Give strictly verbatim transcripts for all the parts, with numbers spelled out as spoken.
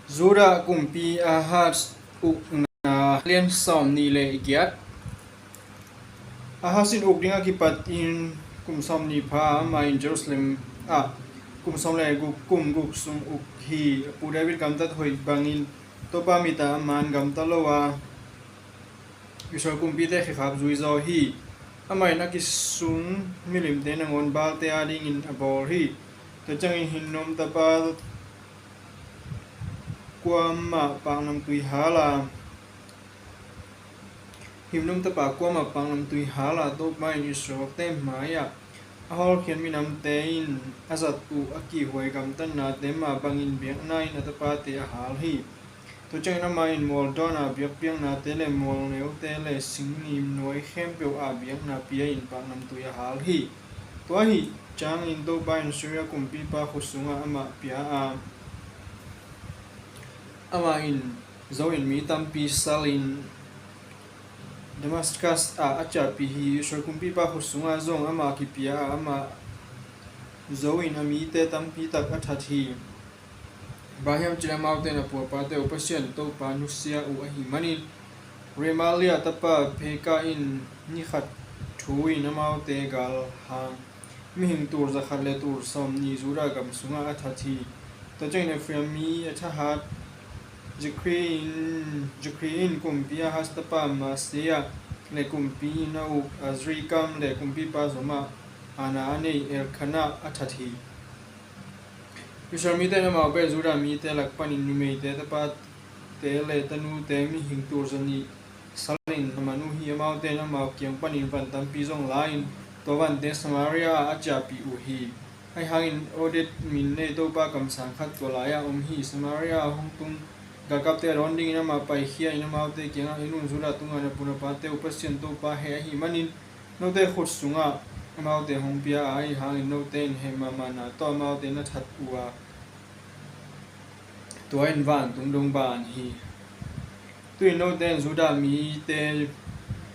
Judah kumpi Ahaz ukna, lian sawm nih le giat. Ahaz in uk ding a kipat in kum sawm nih pha, amah in Jerusalem ah kum sawm le guk, kum guk sung uk hi. A pu David gamtat hoih bangin Topa mit ah a man gamta lo a, Israel kumpite khekhap zui zaw hi. Amah in a kisung milimte nangawn Baalte adingin a bawl hi. Tua ciangin Hinnom tapa kuamah paknamtui hal a, Hinnom tapa kuamah paknamtui hal a, Topa in Israelte mai-ah a hawlkhiat minamte in a zat uh a kihhuai gamtatnate mah bangin biakna in a tapate a hal hi. Tua ciangin amah in mual dawn a biakpiaknate le mual neute le singnim nuai khempeuh a biakna pia in paknamtui a hal hi. Tua ahih ciangin Topa in Syria kumpipa khut sungah amah pia a, amah in zo in mi tampi salin Damascus ah a ciahpih hi. Israel kumpipa khut sungah zong amah kipia a, amah zo in a mite tampi tak a that hi. Bang hiam cih leh amaute in a pu a pate uh Pasian Topa nusia uh ahih manin, Remalia tapa Pekah in ni khat thu in amaute galhang mihing tul zakhat le tul sawmnih Judah gam sungah a that hi. Tua ciangin Ephraim mi a thahat Zikhri in, Zikhri in kumpi Ahaz tapa Maaseia le kumpi in a uk Azrikam le kumpipa zomah aana a nei Elkanah a that hi. Israel mite in amau pen Judah mite lak panin numeite, tapate le tanute mihing tul zanih salin a man uh hi. Amaute in amau kiang panin van tampi zong la-in tua vante Samaria ah a ciahpih uh hi. Ahi hangin Oded min nei Topa kamsang khat tua lai-ah om hi. Samaria ah hong tung galkapte a dawn dingin amah paikhia in amaute kiangah, "En un, Judah tungah na pu na pate uh Pasian Topa heh ahih manin note khut sungah amaute hong pia a, ahi hangin note in heh mahmahna tawh amaute na that uh a, tua in vantung dong ban hi. Tu-in note in Judah mite,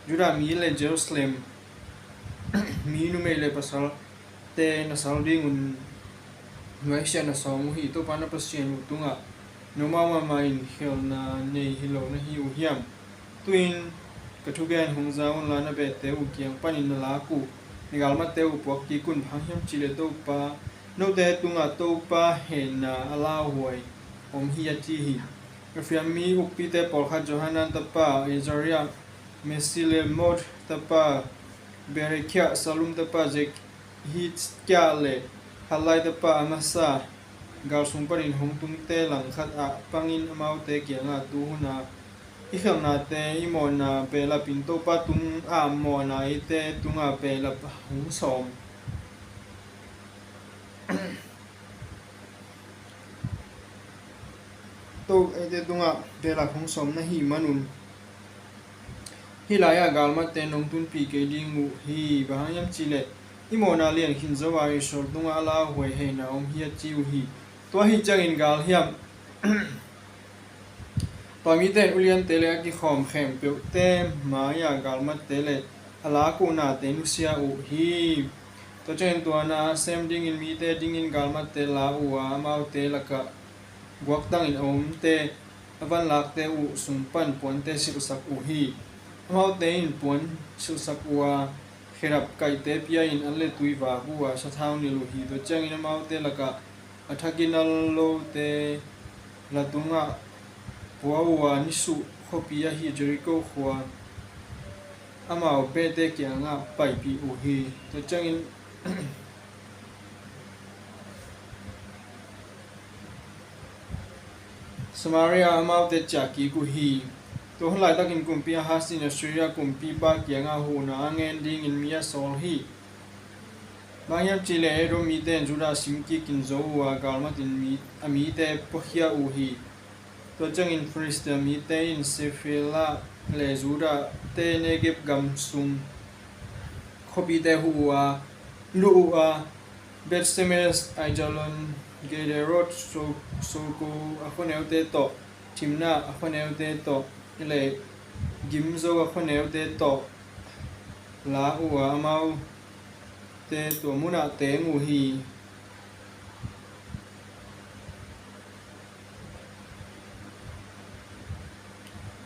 Judah mi le Jerusalem mi numei le pasalte na sal dingun nuaisiah na sawm uh hi. Topa na Pasian uh tungah nomau mahmah in khialhna nei hi lo na hi uh hiam? Tu-in ka thugen hong za unla, na behte uh kiang panin na lak uh, na galmatte uh puak kik un. Bang hang hiam cih leh Topa, note tungah Topa hehna a lauhuai om hi," a ci hi. Ephraim mi ukpite pawlkhat, Johanan tapa Azariah, Mesilemot tapa Berekiah, Salum tapa Zek- Hizkia le Halai tapa Amasa, galsung panin hong tungte langkhat ah pangin amaute kiangah, "Tuhuna i khialhnate i mawhna behlap in Topa tungah mawhna eite tungah behlap hong sawm, Topa eite tungah behlap hong sawm na hih manun, hih lai-ah galmatte nong tunpih kei ding uh hi. Bang hang hiam cih leh i mawhna lian khin zo a, Israel tungah a lauhuai hehna om hi," a ci uh hi. Tua ahih ciangin gal hiam? Tua mite in uliante le a kikhawm khempeuhte mai-ah galmatte le a lak uh nate nusia uh hi. Tua ciangin tua na sem dingin mite dingin galmatte la uh a, amaute lakah guaktangin a omte, a vanlakte uh sung pan puante silhsak uh hi. Amaute in puan silhsak uh a, khedap kaihte pia-in an le tui vak uh a, sathau nilh uh hi. Tua ciangin amaute lakah a thak i nal lote la tungah pua uh a, nisuh khuapi ahi Jericho khua amau behte kiangah paipih uh hi. Tua ciangin Samaria amaute ciah kik uh hi. Tua hun laitakin kumpi Ahaz in Assyria kumpipa kiangah huhna a ngen dingin mi a sawl hi. Bang hiam cih leh Edom mite in Judah sim kikin zo uh a, galmatin mi, a mite puakhia uh hi. Tua ciangin Filistia mite in Shephelah le Judah-te Negeb gam sung khuapite huh uh a, luh uh a, Beth-semes, Aijalon, Gederot, So-, Soko a khuaneute tawh, Timna a khuaneute tawh le Gimzo a khuaneute tawh la uh a, amaute tua munah teng uh hi.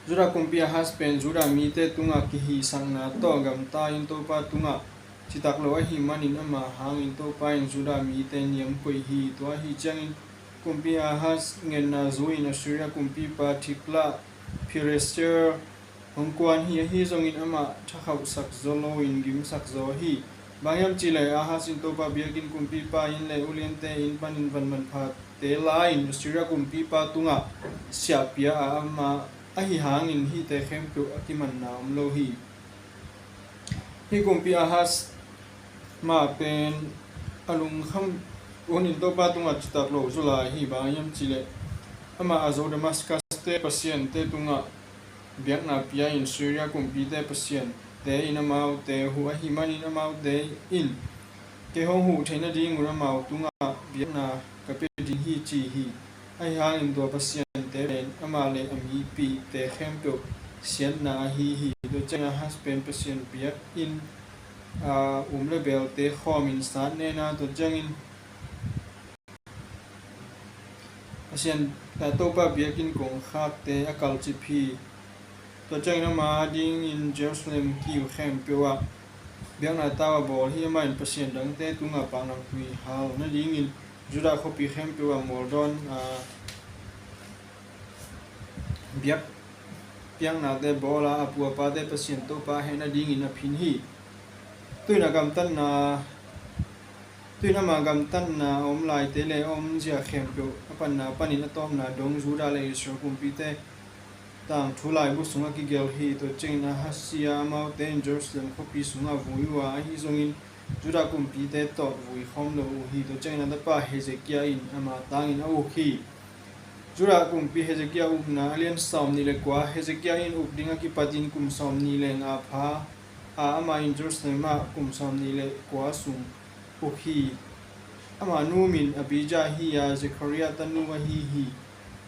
Judah kumpi Ahaz pen Judah mite tungah kihisakna tawh gamta in Topa tungah citak lo ahih manin ama hangin Topa in Judah mite niam koih hi. Tua ahih ciangin kumpi Ahaz ngetna zui-in Assyria kumpipa Tiglath-Pileser hong kuan hi. Ahi zongin amah thakhauhsak zaw loin gimsak zaw hi. Bang hiam cihleh Ahaz in Topa biakinn, kumpipa inn le uliante inn panin van manphate la-in Assyria kumpipa tungah siah pia a, amah ahi hangin hihte khempeuh a kimanna om lo hi. Hih kumpi Ahaz mah pen a lungkham hunin Topa tungah citak lo zaw lai hi. Bang hiam cihleh amah a zo Damascus-te pasiante tungah biakna pia-in Syria kumpite pasiante in amaute huh ahih manin amaute in kei hong huh theih nadingun amau tungah biakna ka pia ding hi, ci hi. Ahi hangin tua pasiante pen amah le a mipihte khempeuh siatna ahi hi. Tua ciangin Ahaz pen Pasian biakinn a um le belte khawmin sat nen a, tua ciangin Pasian, a, Topa biakinn kongkhakte a kalcip hi. Tua ciangin ama dingin Jerusalem kiu khempeuh ah biakna tau a bawl hi. Amah in pasian dangte tungah paknamtui hal nadingin Judah khuapi khempeuh ah mualdawn, a, biak piaknate bawl a, a pu a pate Pasian Topa heh nadingin a phin hi. Tuin a gamtatna, tuin ama gamtatna a om laite le a omzia khempeuh a panna panin a tawpna dong Judah le Israel kumpite tangthu laibu sungah kigelh hi. Tua ciangin Ahazia amaute in Jerusalem khuapi sungah vui uh a, ahi zongin Judah kumpite tawh vui khawm lo uh hi. Tua ciangin a tapa Hezekiah in ama tangin a uk hi. Judah kumpi Hezekiah ukna, a lian sawmnih le kua. Hezekiah in uk ding a kipatin kum sawmnih le nga pha a, amah in Jerusalem ah kum sawmnih le kua sung uk hi. Ama nu min Abijah hi a, Zechariah tanu ahi hi.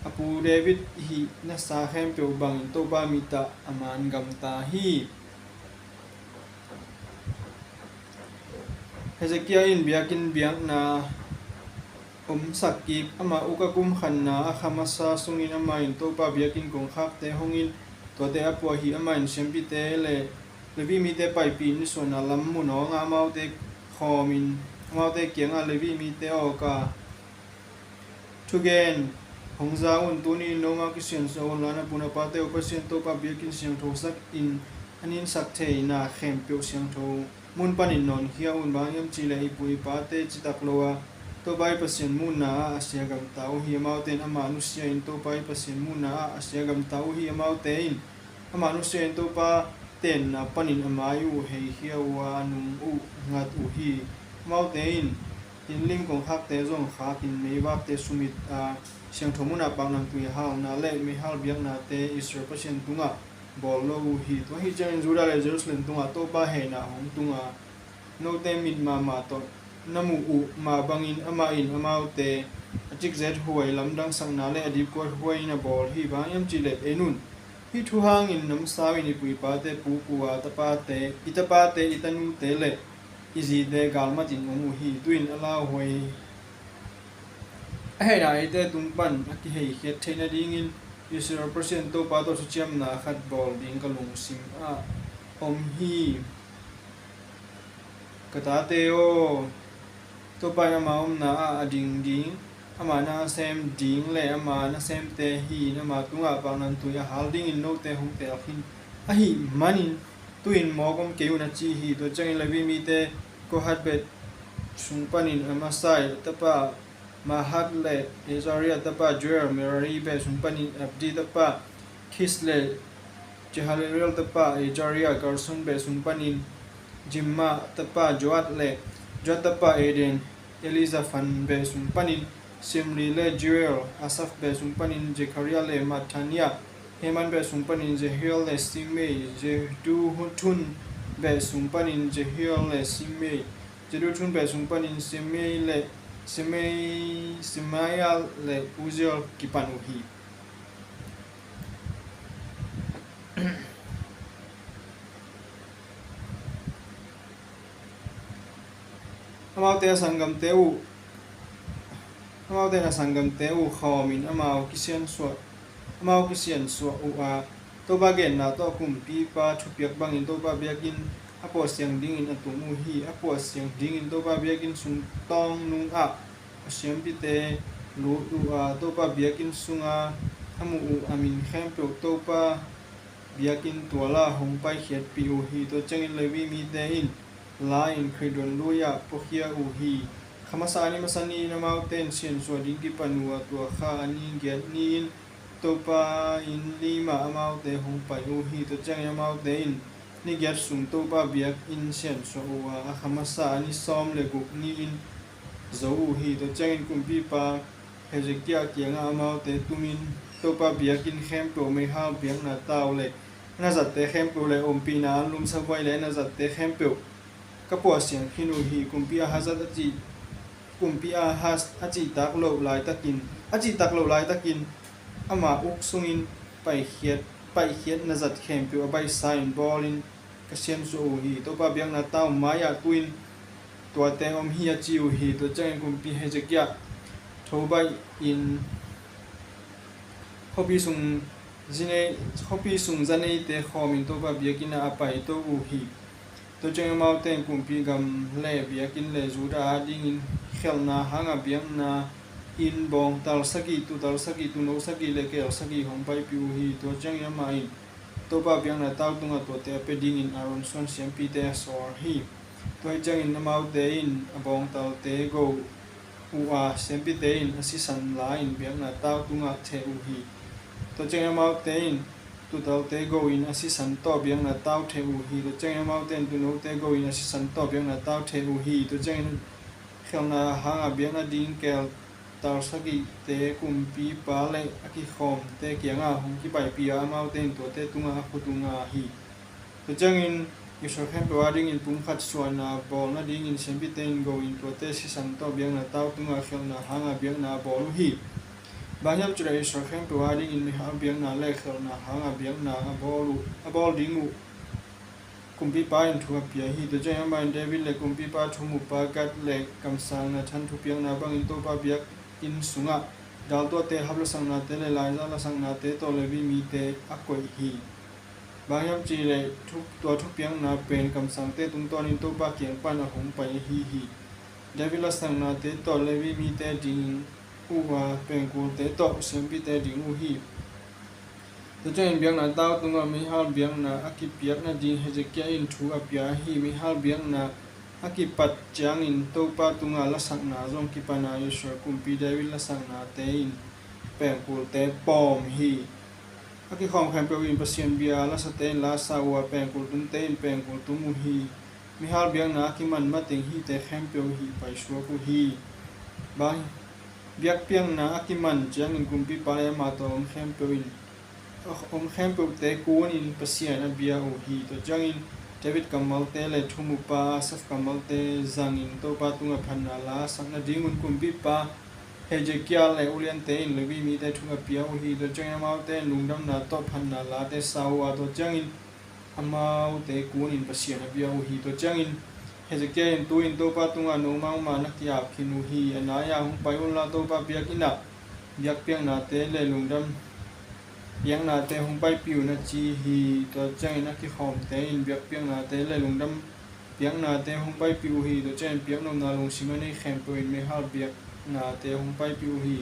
A pu David hih nasa khempeuh bangin Topa mit ah a man gamta hi. Hezekiah in biakinn biakna omsak kik. Amah uk a kum khatna a kha masa sungin amah in Topa biakinn kongkhakte hongin tuate a puah hi. Amah in siampite le Levi mite paipih nisuahna lam mun awngah amaute khawmin amaute kiangah Levi mite awk a, thugen hong za un. Tuni in noma kisiansuah un la, na pu na pate uh Pasian Topa biakinn siangtho sakin a ninsak theihna khempeuh siangtho mun panin nawnkhia un. Bang hiam cihleh i pu i pate citak lo a Topa i Pasian muhna ah a sia gamta uh hi. Amaute in amah nusia in Topa i Pasian muhna ah a sia gamta uh hi. Amaute in amah nusia in Topa tenna panin a mai uh heikhia uh a, a nung uh ngat uh hi. Amaute in inn lim kongkhakte zong khakin meivakte sumit a, siangtho munah paknamtui halna le meihal biaknate Israel Pasian tungah bawl lo uh hi. Tua ahih ciangin Judah le Jerusalem tungah Topa hehna hong tung a, note mit mahmah tawh na muh uh mah bangin amah in amaute a cikzet huai lamdangsakna le a dipkuat huai in a bawl hi. Bang hiam cihleh en un, hih thu hangin namsau in i pu i pate puk uh a, tapate, i tapate, i tanute le i zite galmatin om uh hi. Tuin a lauhuai a hehna eite tung pan a kiheikhiat theih nadingin Israel Pasian Topa tawh thuciamna khat bawl ding ka lungsim ah om hi. Ka tate aw, Topa in ama omna ah a ding ding, ama nasem ding le ama nasemte hi-in ama tungah paknamtui a hal dingin note hong teel khin ahih manin tu-in mawk om kei un, a ci hi. Tua ciangin Levi mite Kohath beh sung panin Amasai tapa Mahath le Azaria tapa Joel, Merari beh sung panin Abdi tapa Kish le Jehalelel tapa Azaria, Gerson beh sung panin Zimma tapa Joath le Joath tapa Eden, Elizaphan beh sung panin Simri le Joel, Asaph beh sung panin Zechariah le Mattaniah, Heman beh sung panin Jehiel le Simei, Jeduthun beh sung panin Jehiel le Simei, Jeduthun beh sung panin Simei le Simei, Simaiah le Uziel kipan uh hi. Amaute a sanggamte uh, amaute a sanggamte uh khawmin amau kisiansuah, amau kisiansuah uh a, Topa genna tawh kumpipa thupiak bangin Topa biakinn a puahsiang dingin a tum uh hi. A puahsiang dingin Topa biakinn sung tawng nungah a siampite lut uh a, Topa biakinn sunga a muh uh a min khempeuh Topa biakinn tuala hong paikhiatpih uh hi. Tua ciangin Levi mite in la-in Kidron lui-ah puakhia uh hi. Kha masa ni masa ni-in amaute in siansuah ding kipan uh a, tua kha a ni giat ni-in Topa inn limah amaute hong pai uh hi. Tua ciangin amaute in ni giat sung Topa biakinn siansuah uh a, a kha masa a ni sawm le guk ni-in zo uh hi. Tua ciangin kumpipa Hezekiah kiangah amaute tumin, Topa biakinn khempeuh, meihal biakna tau le a nazatte khempeuh le ompihna anlum savuai le a nazatte khempeuh ka puahsiang khin uh hi. Kumpi Ahaz a cih, kumpi Ahaz a cihtak loh laitakin, a cihtak loh laitakin ama uk sungin paikhiat, paikhiat nazat khempeuh a baisa-in bawlin ka siansuah uh hi. Topa biakna tau mai-ah tu-in tuate om hi, a ci uh hi. Tua ciangin kumpi Hezekiah thobaih in khuapi sung zinei, khuapi sung zaneite khawmin Topa biakinn ah a paito uh hi. Tua ciangin amaute in kumpi gam le biakinn le Judah adingin khelhna hanga biakna inn bawngtal sagih, tuutal sagih, tuuno sagih le keel sagih hong paipih uh hi. Tua ciangin amah in Topa biakna tau tungah tuate a pia dingin Aaron suan siampite a sawl hi. Tua hi ciangin amaute in a bawngtalte go uh a, siampite in a sisan la-in biakna tau tungah theh uh hi. Tua ciangin amaute in tuutalte go-in a sisan tawh biakna tau theh uh hi. Tua ciangin amaute in tuunote go-in a sisan tawh biakna tau theh uh hi. Tua ciangin khelhna hanga biakna ding keel tal sagihte kumpipa le a kikhawmte kiangah hong kipaipih a, amaute in tuate tungah a khut uh nga hi. Tua ciangin Israel khempeuh adingin pumkhat suahna bawl nadingin siampite in go-in tuate sisan tawh biakna tau tungah khelhna hanga biakna a bawl uh hi. Bang hiam cih leh Israel khempeuh adingin meihal biakna le khelhna hanga biakna a bawl uh, a bawl ding uh kumpipa in thu a pia hi. Tua ciangin amah in David le kumpipa thumupa Gad le kamsang Nathan thupiakna bangin Topa biakinn sungah daltuate hap lasaknate le laiza lasaknate tawh Levi mite a koih hi. Bang hiam cih leh thu, tua thupiakna pen kamsangte tungtawnin Topa kiang pan a hong pai ahi hi. David lasaknate tawh Levi mite ding uh a, pengkulte tawh siampite ding uh hi. Tua ciangin biakna tau tungah meihal biakna a kipiak nading Hezekiah in thu a pia ahi. Meihal biakna a kipat ciangin Topa tungah lasakna zong kipan a, Israel kumpi David lasaknate in pengkulte pawm hi. A kikhawm khempeuh in Pasian bia lasate in la sa uh a, pengkul tumte in pengkul tum uh hi. Meihal biakna a kiman mateng hihte khempeuh hih paisuak uh hi. Bang biakpiakna a kiman ciangin kumpipa le amah tawh om khempeuh in, om khempeuhte kunin Pasian a bia uh hi. Tua ciangin David kammalte le thumupa Asaf kammalte zangin Topa tungah phatna la a sak nadingun kumpipa Hezekiah le uliante in Levi mite thu a pia uh hi. Tua ciangin amaute in lungdamna tawh phatna late sa uh a, tua ciangin amaute kunin Pasian a bia uh hi. Tua ciangin Hezekiah in, tu-in Topa tungah nomau mah na ki-ap khin uh hi. A nai-a hong pai unla Topa biakinn ah biakpiaknate le lungdam piaknate hong paipih un, a ci hi. Tua ciangin a kikhawmte in biakpiaknate le lungdam piaknate hong paipih uh hi. Tua ciangin piaknopna lungsim a nei khempeuh in meihal biaknate hong paipih uh hi.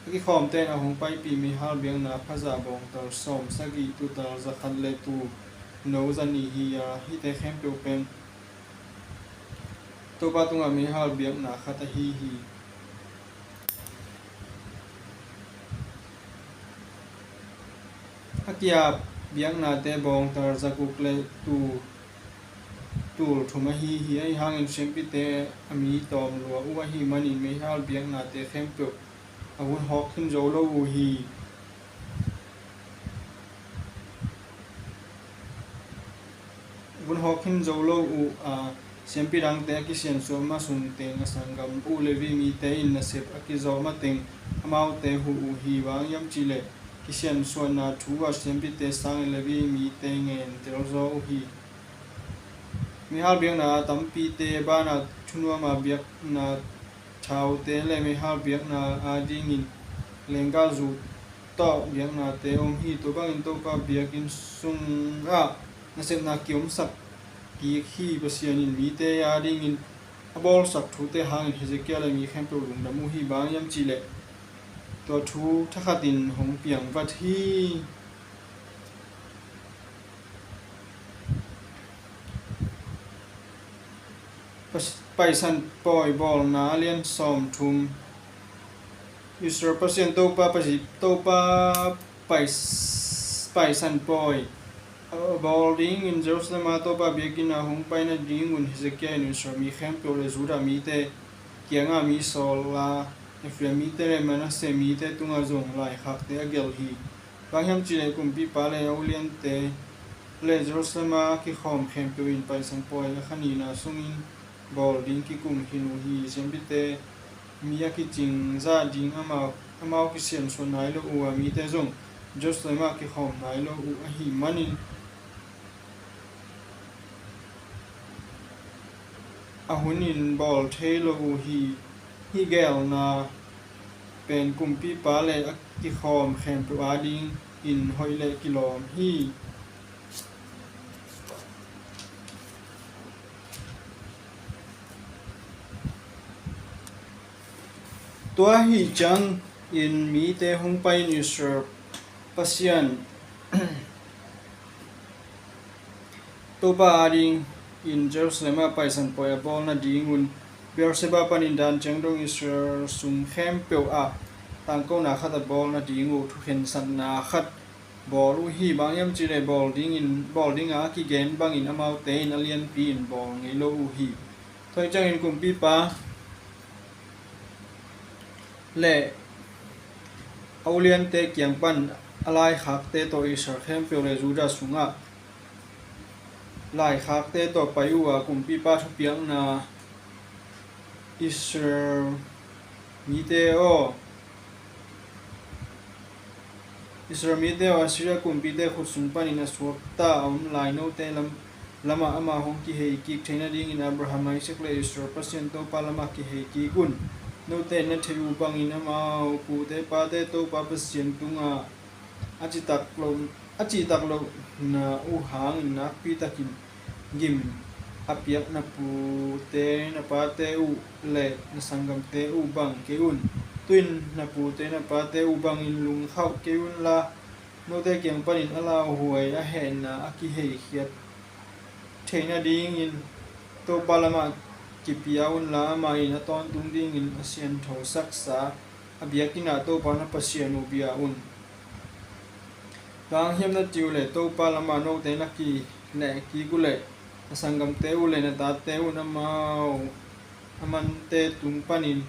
A kikhawmte in a hong paipih meihal biakna phazah bawngtal sawm sagih, tuutal za khat le tuuno za nih hi a, hihte khempeuh pen Topa tungah meihal biakna khat ahi hi. A ki-ap biaknate bawngtal za guk le tuu, tul thum ahi hi. Ahi hangin siampite a mi tawm lua uh ahih manin meihal biaknate khempeuh a vun hawk khin zo lo uh hi. Vun hawk khin zo lo uh a, siampi dangte a kisiansuah ma sung teng a sanggam uh Levi mite in nasep a kizawh mateng amaute huh uh hi. Bang hiam cihleh kisiansuahna thu ah siampite sangin Levi mite ngen telzaw uh hi. Meihal biakna a tampite banah thunuama biakna thaute le meihal biakna adingin leenggahzu tawh biaknate om hi. Tua bangin Topa biakinn sungah nasepna kiomsak kik hi. Pasian in mite adingin a bawlsak thute hangin Hezekiah le mi khempeuh lungdam uh hi. Bang hiam cihleh tua thu thakhatin hong piangvat hi. Pas-, Paisan pawi bawlna a lian sawm thum. Israel Pasian Topa Pasi-, Topa pais-, Paisan pawi a bawl dingin Jerusalem ah Topa biakinn ah hong pai nadingun Hezekiah in Israel mi khempeuh le Judah mite kiangah mi sawl a, Ephraim mite le Manasseh mite tungah zong laikhakte a gelh hi. Bang hiam cihleh kumpipa le a uliante le Jerusalem a kikhawm khempeuh in Paisan pawi a kha nihna sungin bawl ding kikum khin uh hi. Siampite mi a kicing zah ding amau, amau kisiansuah nai lo uh a, mite zong Jerusalem ah kikhawm nai lo uh ahih manin a hunin bawl thei lo uh hi. Hih geelna pen kumpipa le a kikhawm khempeuh adingin hoih le kilawm hi. Tua ahih ciangin mite hong pai-in Israel Pasian Topa adingin Jerusalem ah Paisan pawi a bawl nadingun Beersheba panin Dan ciang dong Israel sung khempeuh ah tangkona khat a bawl nading uh thukhensatna khat bawl uh hi. Bang hiam cihleh bawl dingin, bawl dinga a kigen bangin amaute in a lianpi-in bawl ngei lo uh hi. Tua ahih ciangin kumpipa le a uliante kiang pan a laikhakte tawh Israel khempeuh le Judah sungah laikhakte tawh pai uh a, kumpipa thupiakna, Israel mite aw, Israel mite aw, Assyria kumpite khut sung panin a suakta a om lai note lam, lamah amah hong kihei kik theih nadingin Abraham, Isaac le Israel Pasian Topa lamah kihei kik un. Note in na theih uh bangin amau pute pate Topa Pasian tungah a citak lo, a citak lohna uh hangin nakpi takin gim a piak na pute na pate uh le na sanggamte uh bang kei un. Tu-in na pute na pate uh bangin lungkhauh kei unla, note kiang panin a lauhuai a hehna a kiheikhiat theih nadingin Topa lamah kipia unla, amah in a tawntung dingin a sianthosaksa a biakinn ah Topa na Pasian uh bia un. Bang hiam na cih uh leh Topa lamah note na kineh kik uh leh na sanggamte uh le na tate un amau a mante tung panin,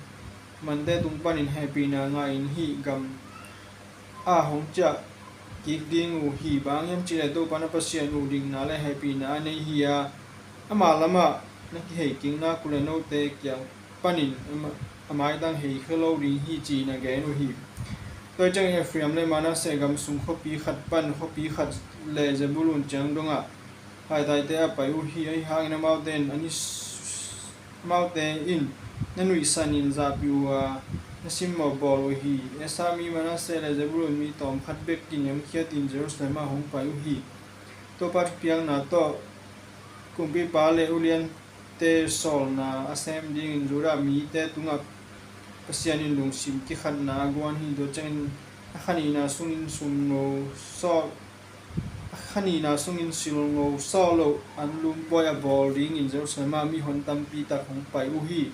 mante tung panin hehpihna ngah in hih gam ah hong ciah kik ding uh hi. Bang hiam cihleh Topa na Pasian uh dikna le hehpihna a nei hi a, ama lamah na kihei kik nak uh leh note kiang panin a ma-, a maitang heikhia lo ding hi, ci-in a gen uh hi. Tua ciangin Ephraim le Manasseh gam sung khuapi khat pan khuapi khat le Zebulun ciang dongah haitaite a pai uh hi. Ahi hangin amaute in a ni s-, amaute in na nuihsanin zahpih uh a, na simmawh bawl uh hi. Asher mi, Manasseh le Zebulun mi tawmkhat bek kiniamkhiatin Jerusalem ah hong pai uh hi. Topa thupiakna tawh kumpipa le ulian te sawlna a sem dingin Judah mite tungah Pasian in lungsim kikhatna a guan hi. Tua ciangin a kha nihna sungin sumngo sawl, a kha nihna sungin silngo sawl lo anlum pawi a bawl dingin Jerusalem ah mihon tampi tak hong pai uh hi.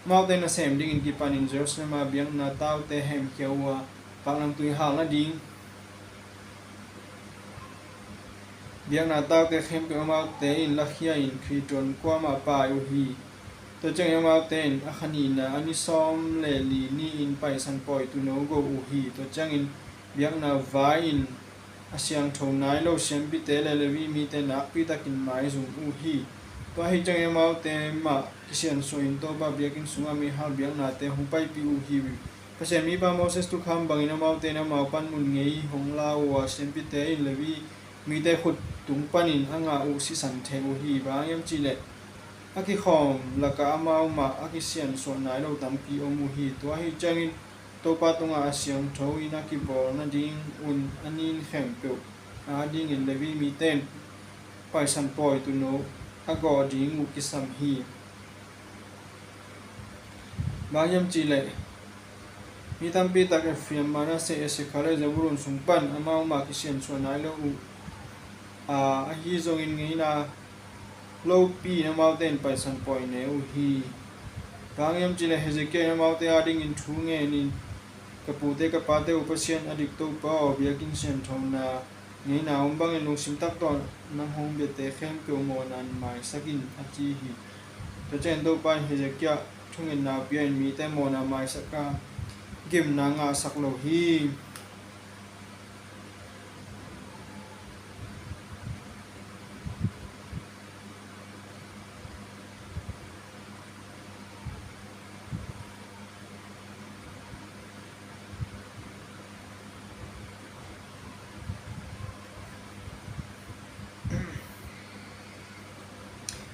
Amaute nasem dingin kipanin Jerusalem ah biakna taute hemkhia uh a, paknamtui hal nading biakna taute khempeuh amaute in lakhia in Kidron kuamah pai uh hi. Tua ciangin amaute in a kha nihna a ni sawm le li ni-in Paisan pawi tuuno go uh hi. Tua ciangin biakna vai-in a siangtho nai lo siampite le Levi mite nakpi takin maizum uh hi. Tua ahih ciangin amaute mah kisiansuahin Topa biakinn sungah meihal biaknate hong paipih uh hi. Pasian mipa Moses thukham bangin amaute in amau panmun ngei hong la uh a, siampite in Levi mite khut tung panin a ngah uh sisan thei uh hi. Bang hiam cihleh a kikhawm lakah amau mah a kisiansuah nai lo tampi om uh hi. Tua ahih ciangin Topa tungah a siangtho in a kibawl nadingun a nin khempeuh a dingin Levi mite in Paisan pawi tunu a gawh ding uh kisam hi. Bang hiam cihleh mi tampi tak Efraim, Manasseh, Issachar le Zebulun sung pan amau mah kisiansuah nai lo uh a, ahi zongin ngeina lopi in amaute in Paisan pawi ne uh hi. Bang hiam cihleh Hezekiah in amaute adingin thu ngenin, ka pute ka pate uh Pasian a dik Topa aw, biakinn sianthona ngeina om bangin lungsim tak tawh nang hong biate khempeuh mawhna in maisak in, a ci hi. Tua ciangin Topa in Hezekiah thungetna pia in mite mawhna maisak a, gimna ngahsak lo hi.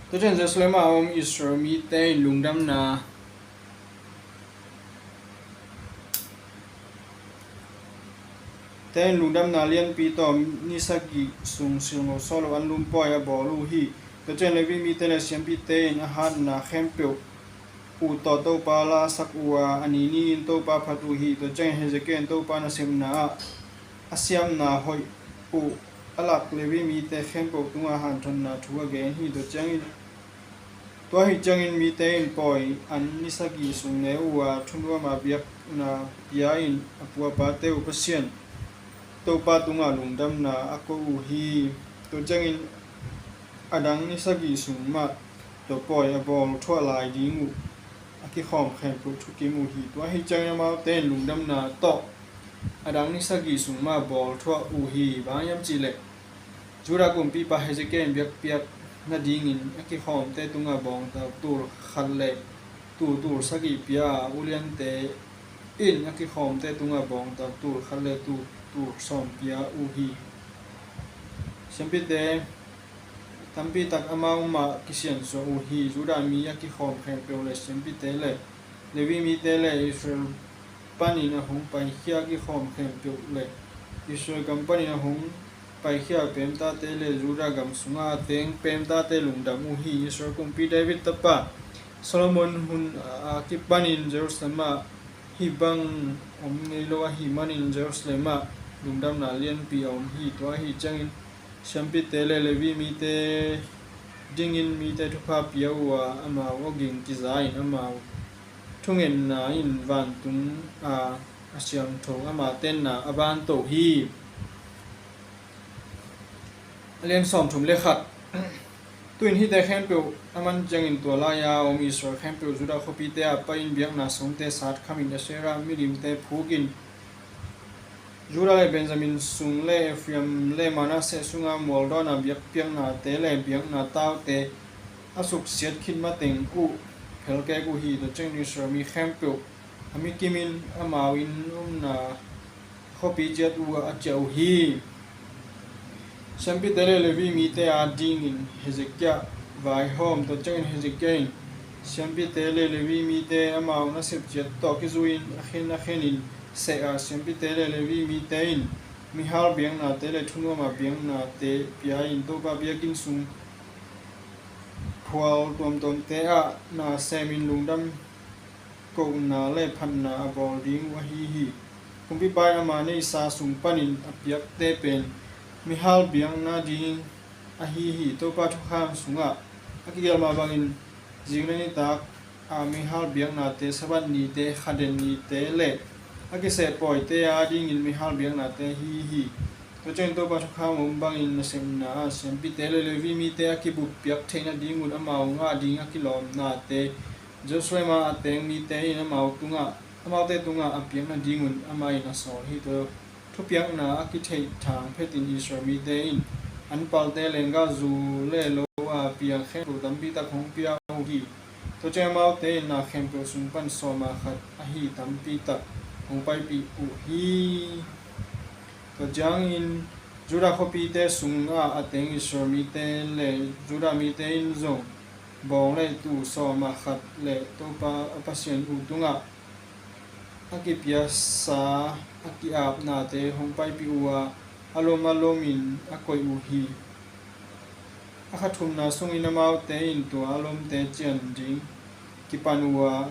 Tua ciang Jerusalem a om Israel mite in lungdamna te in lungdamna lianpi tawh ni sagih sung silngo sawh lo anlum pawi a bawl uh hi. Tua ciang Levi mite le siampite in a hatna khempeuh uh tawh Topa la sak uh a, a ni ni-in Topa phat uh hi. Tua ciangin Hezekiah in Topa nasepna ah a siamna hoih uh a lak Levi mite khempeuh tungah hanthotna thu a gen hi. Tua ciangin Tua ahih ciangin mite in pawi an ni sagih sung ne uh a, thunuam a biakna pia in a pu a pate uh Pasian Topa tungah lungdamna a ko uh hi. Tua ciangin a dang ni sagih sung mah tua pawi a bawl thuah lai ding uh a kikhawm khempeuh thukim uh hi. Tua ahih ciangin amaute in lungdamna tawh a dang ni sagih sung mah bawl thuah uh hi. Bang hiam cihleh Judah kumpipa Hezekiah in biakpiak nadingin a kikhawmte tungah bawngtal tul khat le tul tul sagih pia a, uliante in a kikhawmte tungah bawngtal tul khat le tul tul sawm pia uh hi. Siampite tampi tak amau mah kisiansuah uh hi. Judah mi a kikhawm khempeuh le siampite le Levi mite le Israel panin a hong paikhia kikhawm khempeuh le Israel gam panin a hong paikhia pemtate le Judah gam sunga a teng pemtate lungdam uh hi. Israel kumpi David tapa Solomon hun a kipanin Jerusalem ah hih bang om ngei lo ahih manin Jerusalem ah lungdamna lianpi a om hi. Tua ahih ciangin siampite le Levi mite dingin mite thupha pia uh a, amau awging kiza in amau thungetna in vantung a, a siangtho ama tenna a banto hi. A lian sawmthum le khat. Tu-in hihte khempeuh a man ciangin tua lai-a om Israel khempeuh Judah khuapite ah pai-in biakna sungte sat khamin Asherah milimte phukin Judah le Benjamin sung le Ephraim le Manasseh sunga mualdawna biakpiaknate le biakna taute a suksiat khit mateng uh phelkek uh hi. Tua ciangin Israel mi khempeuh a mi kimin amau inn omna khuapi ciat uh a ciah uh hi. Siampite le Levi mite adingin Hezekiah vaihawm. Tua ciangin Hezekiah in siampite le Levi mite amau nasep ciat tawh kizui-in a khen a khenin seh a, siampite le Levi mite in mihal biaknate le thunuama biaknate pia-in Topa biakinn sung phual tuamtuamte ah na semin lungdam kohna le phatna a bawl ding uh ahi hi. Kumpipa in ama neisa sung panin a piakte pen mihal biakna ding ahi hi. Topa thukham sungah a kigelh mah bangin zing le nitak a mihal biaknate, Sabbath nite, khaden nite le a kiseh pawite adingin mihal biaknate ahi hi. Tua ciangin Topa thukham om bangin nasepna ah siampite le Levi mite a kibuppiak theih nadingun amau ngah ding a kilawmnate Jerusalem ah a teng mite in amau tungah, amaute tungah a piak nadingun amah in a sawl hi. Tua thupiakna a kitheih thang phetin Israel mite in an palte lenggahzu le lo a piang khempeuh tampi tak hong pia uh hi. Tua ciang amaute in na khempeuh sung pan sawma khat ahi tampi tak hong paipih uh hi. Tua ciangin Judah khuapite sungah a teng Israel mite le Judah mite in zong bawng le tuu sawma khat le Topa a Pasian uh tungah a kipiasa a ki-apnate hong paipih uh a, a lom a lomin a koih uh hi. A kha thumna sungin amaute in tua a lomte cian ding kipan uh a,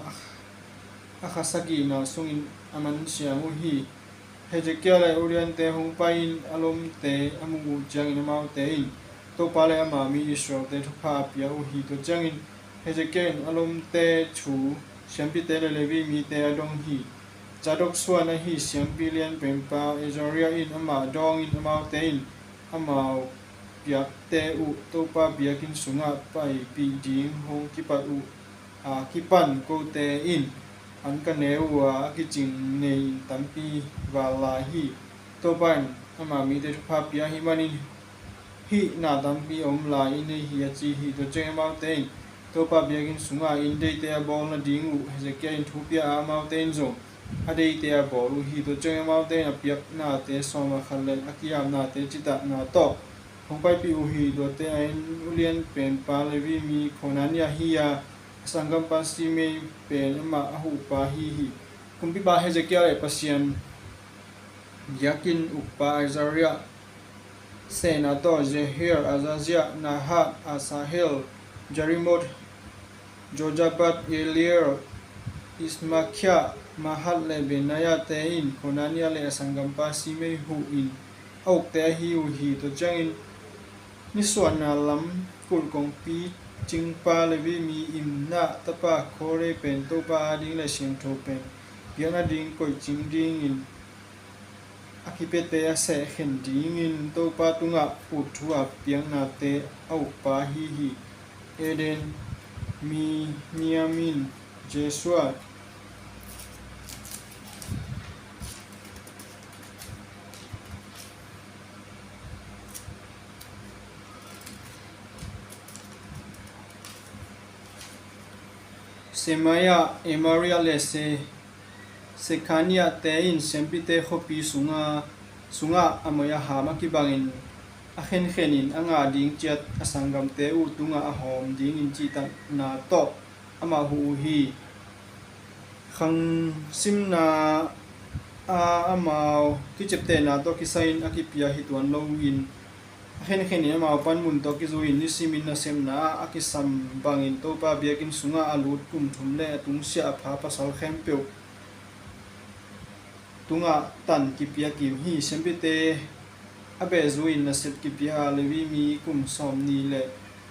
a kha sagihna sungin a mansiang uh hi. Hezekiah le uliante hong pai-in a lomte a muh uh ciangin amaute in Topa le ama mi Israelte thupha a pia uh hi. Tua ciangin Hezekiah in a lomte thu siampite le Levi mite a dong hi. Zadok suan ahi siampi lianpenpa Azariah in amah dawngin amaute in amau piakte uh Topa biakinn sungah paipih ding hong kipat uh a kipan kote in an ka ne uh a, a kicing nei-in tampi val lai hi. Topa in ama mite thupha pia ahih manin hih na tampi a om lai i nei hi, a ci hi. Tua ciangin amaute in Topa biakinn sungah inn deite a bawl nading uh Hezekiah in thu pia a, amaute in zong a deite a bawl uh hi. Tua ciangin amaute in a piaknate sawm a khat le a ki-apnate citakna tawh hong paipih uh hi. Tuate a inn ulian penpa Levi mi Konania hi a, a sanggampa Simei pen amah a huhpa hi hi. Kumpipa Hezekiah le Pasian biakinn ukpa Azariah, sehnah tawh Jehiel, Azaziah, Nahath, Asahel, Jerimoth, Jozabad, Eliel, Ismakia, Mahat le Benaiah te in Konania le a sanggampa Simei huhin a ukte ahi uh hi. Tua ciangin nisuahna lam kulh kongpi cingpa Levi mi Imna tapa Kore pen Topa ading le siangtho pen biakna ding koih cing dingin a kipiate a sehkhen dingin Topa tungah ut thu a piaknate a ukpa ahi hi. Eden, Miniamin, Jesua, Semaiah, Emariah le Se Sekaniah te in siampite khuapi sunga, sungah a moih a ham a kibangin a khenkhenin a ngah ding ciat a sanggamte uh tungah a hawm dingin cihtakna tawh amah huh uh hi. Khang simna a amau kiciaptehna tawh kisai-in a kipia hi tuan loin a khenkhenin amau panmun tawh kizui-in nisimin nasepna ah a kisam bangin Topa biakinn sungah a lut kum thum le a tungsiah a pha pasal khempeuh tungah tan kipia kim hi. Siampite a behzui-in nasep kipia a, Levi mi kum sawmnih le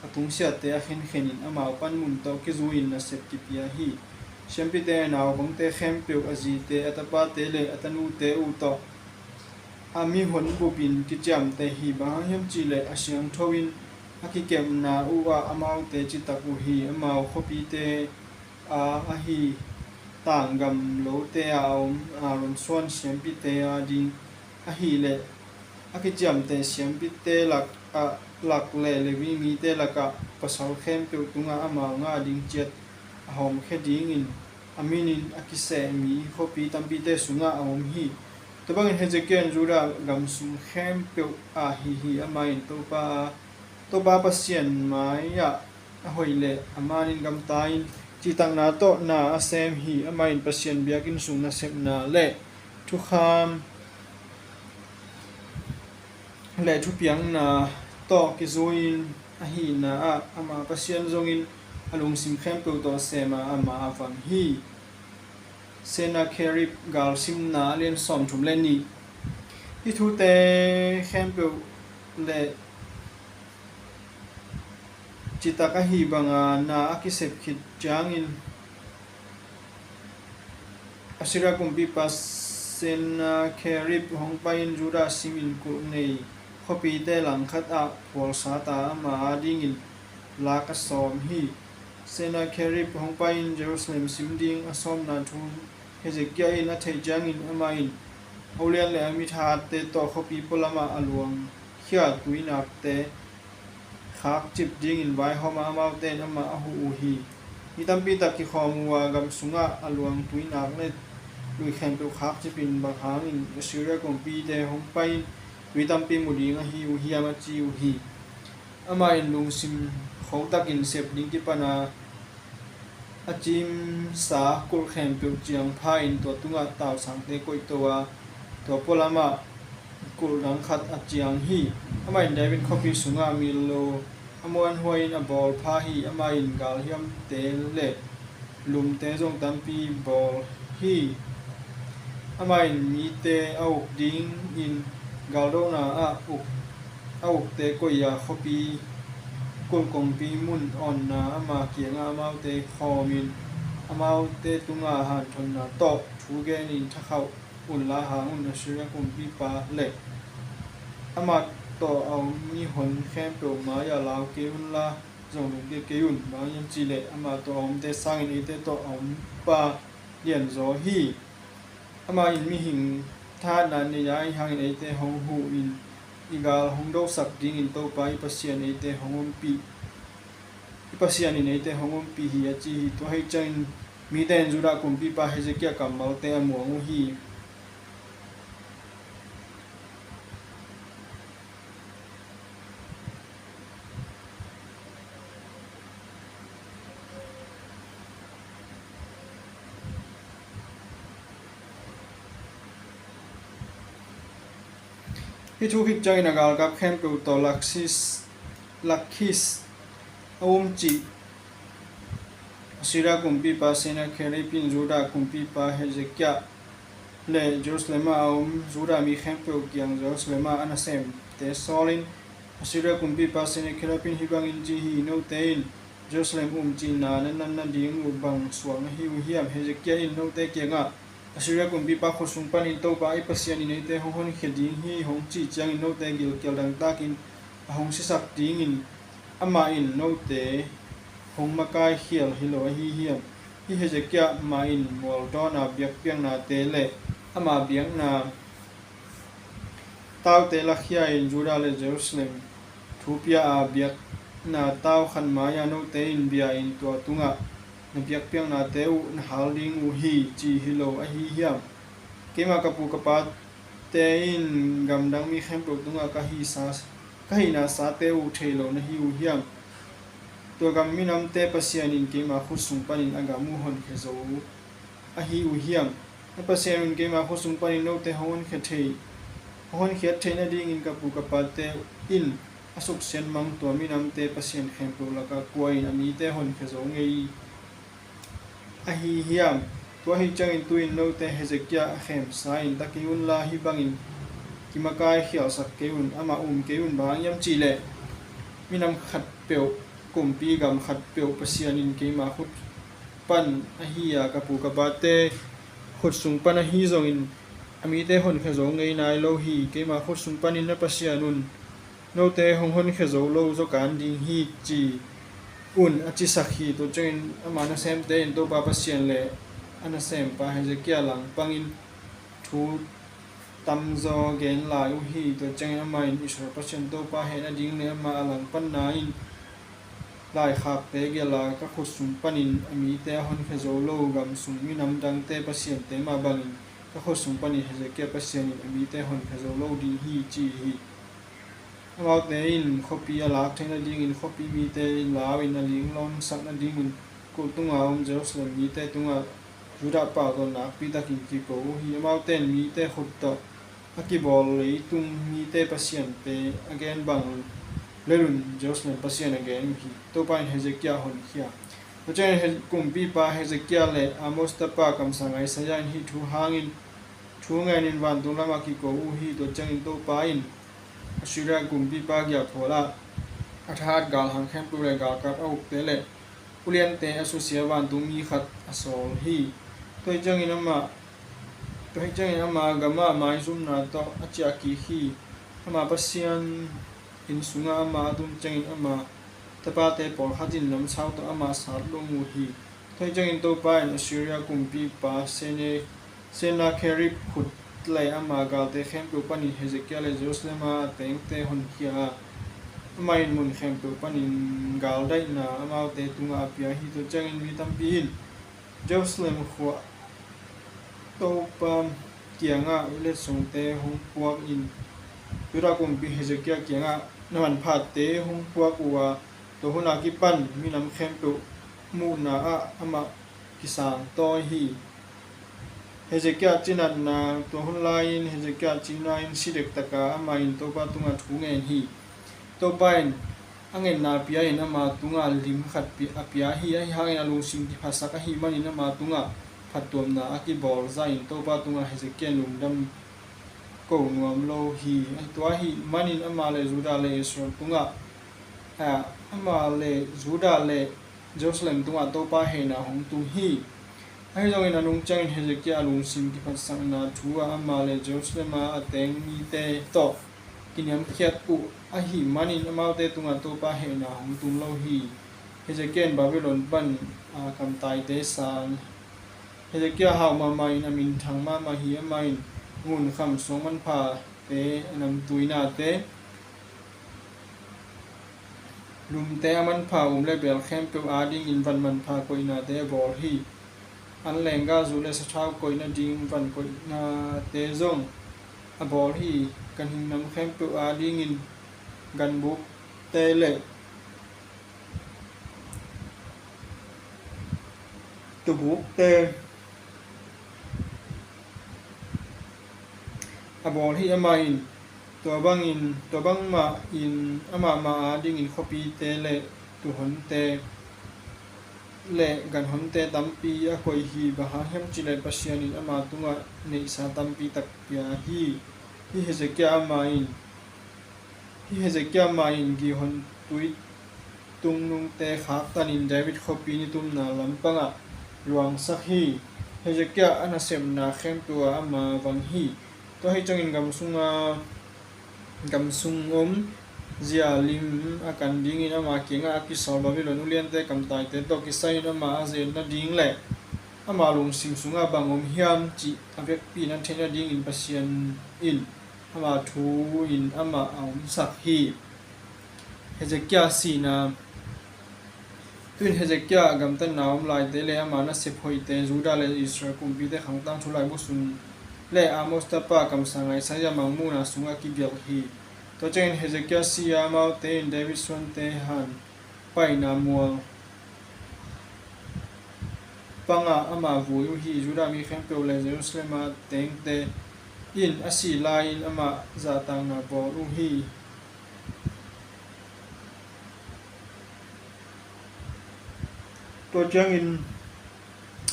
a tungsiahte a khenkhenin amau panmun tawh kizui-in nasep kipia hi. Siampite a naupangte khempeuh, a zite, a tapate le a tanute uh tawh a mihon bupin kiciamteh hi. Bang hang hiam cihleh a siangtho-in a kikepna uhah amaute citak uh hi. Amau khuapite a ahi tanggamlote a om Aaron suan siampite ading ahileh a kiciamteh siampite lakah, lak le Levi mite lakah pasal khempeuh tungah amau ngah ding ciat a hawmkhia dingin a minin a kiseh mi khuapi tampite sungah a om hi. Tua bangin Hezekiah in Judah gam sung khempeuh ah hi hi. Amah in Topa, Topa Pasian mai-ah a hoih le a manin gamta-in cihtakna tawh na a sem hi. Amah in Pasian biakinn sung nasepna le thukham le thupiakna tawh kizui-in ahihna ah ama Pasian zongin a lungsim khempeuh tawh sem a, amah a vang hi. Sennakerib galsimna a lian sawmthum le nih. Hih thute khempeuh le citak ahi banga na a kisep khit ciangin Assyria kumpipa Sennakerib hong pai-in Judah simin kulh nei khuapite langkhat ah phualsat a, ama adingin lak a sawm hi. Sennakerib hong pai-in Jerusalem sim ding a sawmna thu Hezekiah in a theih ciangin amah in a ulian le a mithatte tawh khuapi pualamah a luangkhia tuinakte khakcip dingin vaihawm a, amaute in amah a huh uh hi. Mi tampi tak kikhawm uh a, gam sungah a luang tuinak le lui khempeuh khakcipin, bang hangin Assyria kumpite hong pai-in tui tampi mu ding ahi uh hiam, a ci uh hi. Amah in lungsim khotakin sep ding kipan a, a cimsa kulh khempeuh ciang pha-in tua tungah tausangte koihto a, tua pualamah kulh dang khat a ciang hi. Amah in David khuapi sungah mil lo a muanhuai-in a bawl pha hi. Amah in galhiamte le lumte zong tampi bawl hi. Amah in mite a uk dingin galdona ah uk, a ukte koih a, khuapi kulh kongpi mun awnna ama kiangah amaute khawmin amaute tungah hanthotna tawh thu genin thakhauh unla hang un. Assyria kumpipa le amah tawh a om mihon khempeuh mai-ah lau kei unla, zong lungkia kei un. Bang hang hiam cih leh amah tawh a omte sangin eite tawh a ompa lianzaw hi. Amah in mihing thahatna nei a, ahih hangin eite hong huhin i gal hong dosak dingin Topa i Pasian eite hong ompih, i Pasian in eite hong ompih hi, a ci hi. Tua ahih ciangin mite in Judah kumpipa Hezekiah kammalte a muang uh hi. Hih thu khit ciangin a galkap khempeuh tawh Lakhish, Lakhish a um cih Assyria kumpipa Sennacherib in Judah kumpipa Hezekiah le Jerusalem ah a om Judah mi khempeuh kiang Jerusalem ah a nasemte sawlin, Assyria kumpipa Sennacherib in hih bangin ci hi: Note in Jerusalem um cihna na nat nading uh bang suak na hi uh hiam? Hezekiah in note kiangah, Assyria kumpipa khut sung panin Topa i Pasian in eite hong honkhia ding hi, hong cih ciangin note gilkial dangtakin a hong sisak dingin amah in note hong makaikhial hi lo ahi hiam? Hih Hezekiah mah in mualdawna biakpiaknate le ama biakna taute lakhia-in Judah le Jerusalem thu pia a, biakna tau khat mai-ah note in bia-in tua tungah na biakpiaknate uh na hal ding uh hi, ci hi lo ahi hiam? Keimah ka pu ka pate in gamdang mi khempeuh tungah ka hihsa, ka hihna sate uh thei lo na hi uh hiam? Tua gam minamte Pasian in keima khut sung panin a gam uh honkhia zo ahi uh hiam? Na Pasian un keima khut sung panin note hong honkhia thei, hong honkhiat theih nadingin ka pu ka pate in a suksiat mang tua minamte Pasian khempeuh lakah kua in a mite honkhia zo ngei ahi hiam? Tua ahih ciangin tu-in note Hezekiah a khemsa-in ta kei unla, hih bangin kimakaikhialsak kei un, amah um kei un. Bang hang hiam cih leh minam khatpeuh, kumpi gam khatpeuh Pasian in keima khut pan ahi a, ka pu ka pate khut sung pan ahi zongin a mite honkhia zo ngei nai lo hi. Keima khut sung panin na Pasian un note hong honkhia zo lo zaw kan ding hi, ci un, a cisak hi. Tua ciangin ama nasemte in Topa Pasian le a nasempa Hezekiah langpangin thu tamzaw gen lai uh hi. Tua ciangin amah in Israel Pasian Topa hehna ding le amah a langpanna in laikhakte gelh a, ka khut sung panin a mite a honkhia zo lo gam sung minam dangte pasiante mah bangin ka khut sung panin Hezekiah Pasian in a mite honkhia zo lo ding hi, ci hi. Amaute in khuapi a lak theih nadingin khuapi mite lau-in a linglawngsak nadingun kulh tunga om Jerusalem mite tungah Judah pau tawh nakpi takin kiko uh hi. Amaute in mite khut tawh a kibawl leitung mite pasiante a gen bang lelun Jerusalem Pasian a gen uh hi. Topa in Hezekiah honkhia. Tua ciangin He-, kumpipa Hezekiah le Amos tapa kamsang Isaiah in hih thu hangin thu ngenin vantung lamah kiko uh hi. Tua ciangin Topa in Assyria kumpipa giahphual ah a thahat galhang khempeuh le galkap a ukte le uliante a susia vantungmi khat a sawl hi. Tua hi ciangin amah, tua hi ciangin ama gamah maizumna tawh a ciah kik hi. Ama Pasian inn sungah amah a tun ciangin ama tapate pawlkhat in namsau tawh amah sat lum uh hi. Tua hi ciangin Topa in Assyria kumpipa Sene-, Sennacherib khut le ama galte khempeuh panin Hezekiah le Jerusalem a tengte honkhia a, amah in mun khempeuh panin galdaihna amaute tungah a pia hi. Tua ciangin mi tampi in Jerusalem khua Topa kiangah letsongte hong puak in Judah kumpi Hezekiah kiangah na manphatte hong puak uh a, tua hun a kipan minam khempeuh muhna ah amah kisangtawi hi. Hezekiah cinatna. Tua hun lai-in Hezekiah cina in si dektaka amah in Topa tungah thu ngen hi. Topa in a ngetna pia-in ama tungah lim khat pi-, a pia hi. Ahi hangin a lungsim kiphatsak ahih manin ama tungah phattuamna a kibawl zahin Topa tungah Hezekiah in lungdam ko nuam lo hi. Tua ahih manin amah le Judah le Israel tungah, a, amah le Judah le Jerusalem tungah Topa hehna hong tung hi. Ahi zongin a nung ciangin Hezekiah a lungsim kiphatsakna thu ah amah le Jerusalem ah a teng mite tawh kiniamkhiat uh ahih manin amaute tungah Topa hehna hong tung lo hi. Hezekiah in Babylon pan, a, kamtaite sang. Hezekiah hau mahmah in a minthang mahmah hi. Amah in ngunkham suang manphate, a namtuinate, lumte a manpha um le beel khempeuh adingin van manpha koihnate a bawl hi. An leenggahzu le sathau koih nading van koihnate zong a bawl hi. Ganhing nam khempeuh adingin ganbukte le tubukte a bawl hi. Amah in tua bangin, tua bangmah in amah mah adingin khuapite le tuuhonte le ganhonte tampi a koih hi. Bang hang hiam cih leh Pasian in ama tungah neihsa tampi tak pia hi. Hih Hezekiah amah in Hih Hezekiah mah in Gihon tui tungnungte khaktanin David khuapi nitumna lampangah luangsak hi. Hezekiah a nasepna khempeuh ah ama vang hi. Tua hi ciangin gam sunga, gam sung om zia lim a kan dingin ama kiangah a kisawl Babylon uliante kamtaite tawh kisai-in ama a zen nading le ama lungsim sungah bang om hiam cih a vekpi in a theih nadingin Pasian in ama thu in amah a omsak hi. Hezekiah sihna. Tu-in Hezekiah gamtatna om laite le ama nasep hoihte, Judah le Israel kumpite khangtang thu laibu sung le Amos tapa kamsang Isaiah mangmuhna sungah kigelh hi. Tua ciangin Hezekiah si a, amaute in David suante han paina mual pangah amah vui uh hi. Judah mi khempeuh le Jerusalem a tengte in a sih lai-in amah zahtakna bawl uh hi. Tua ciangin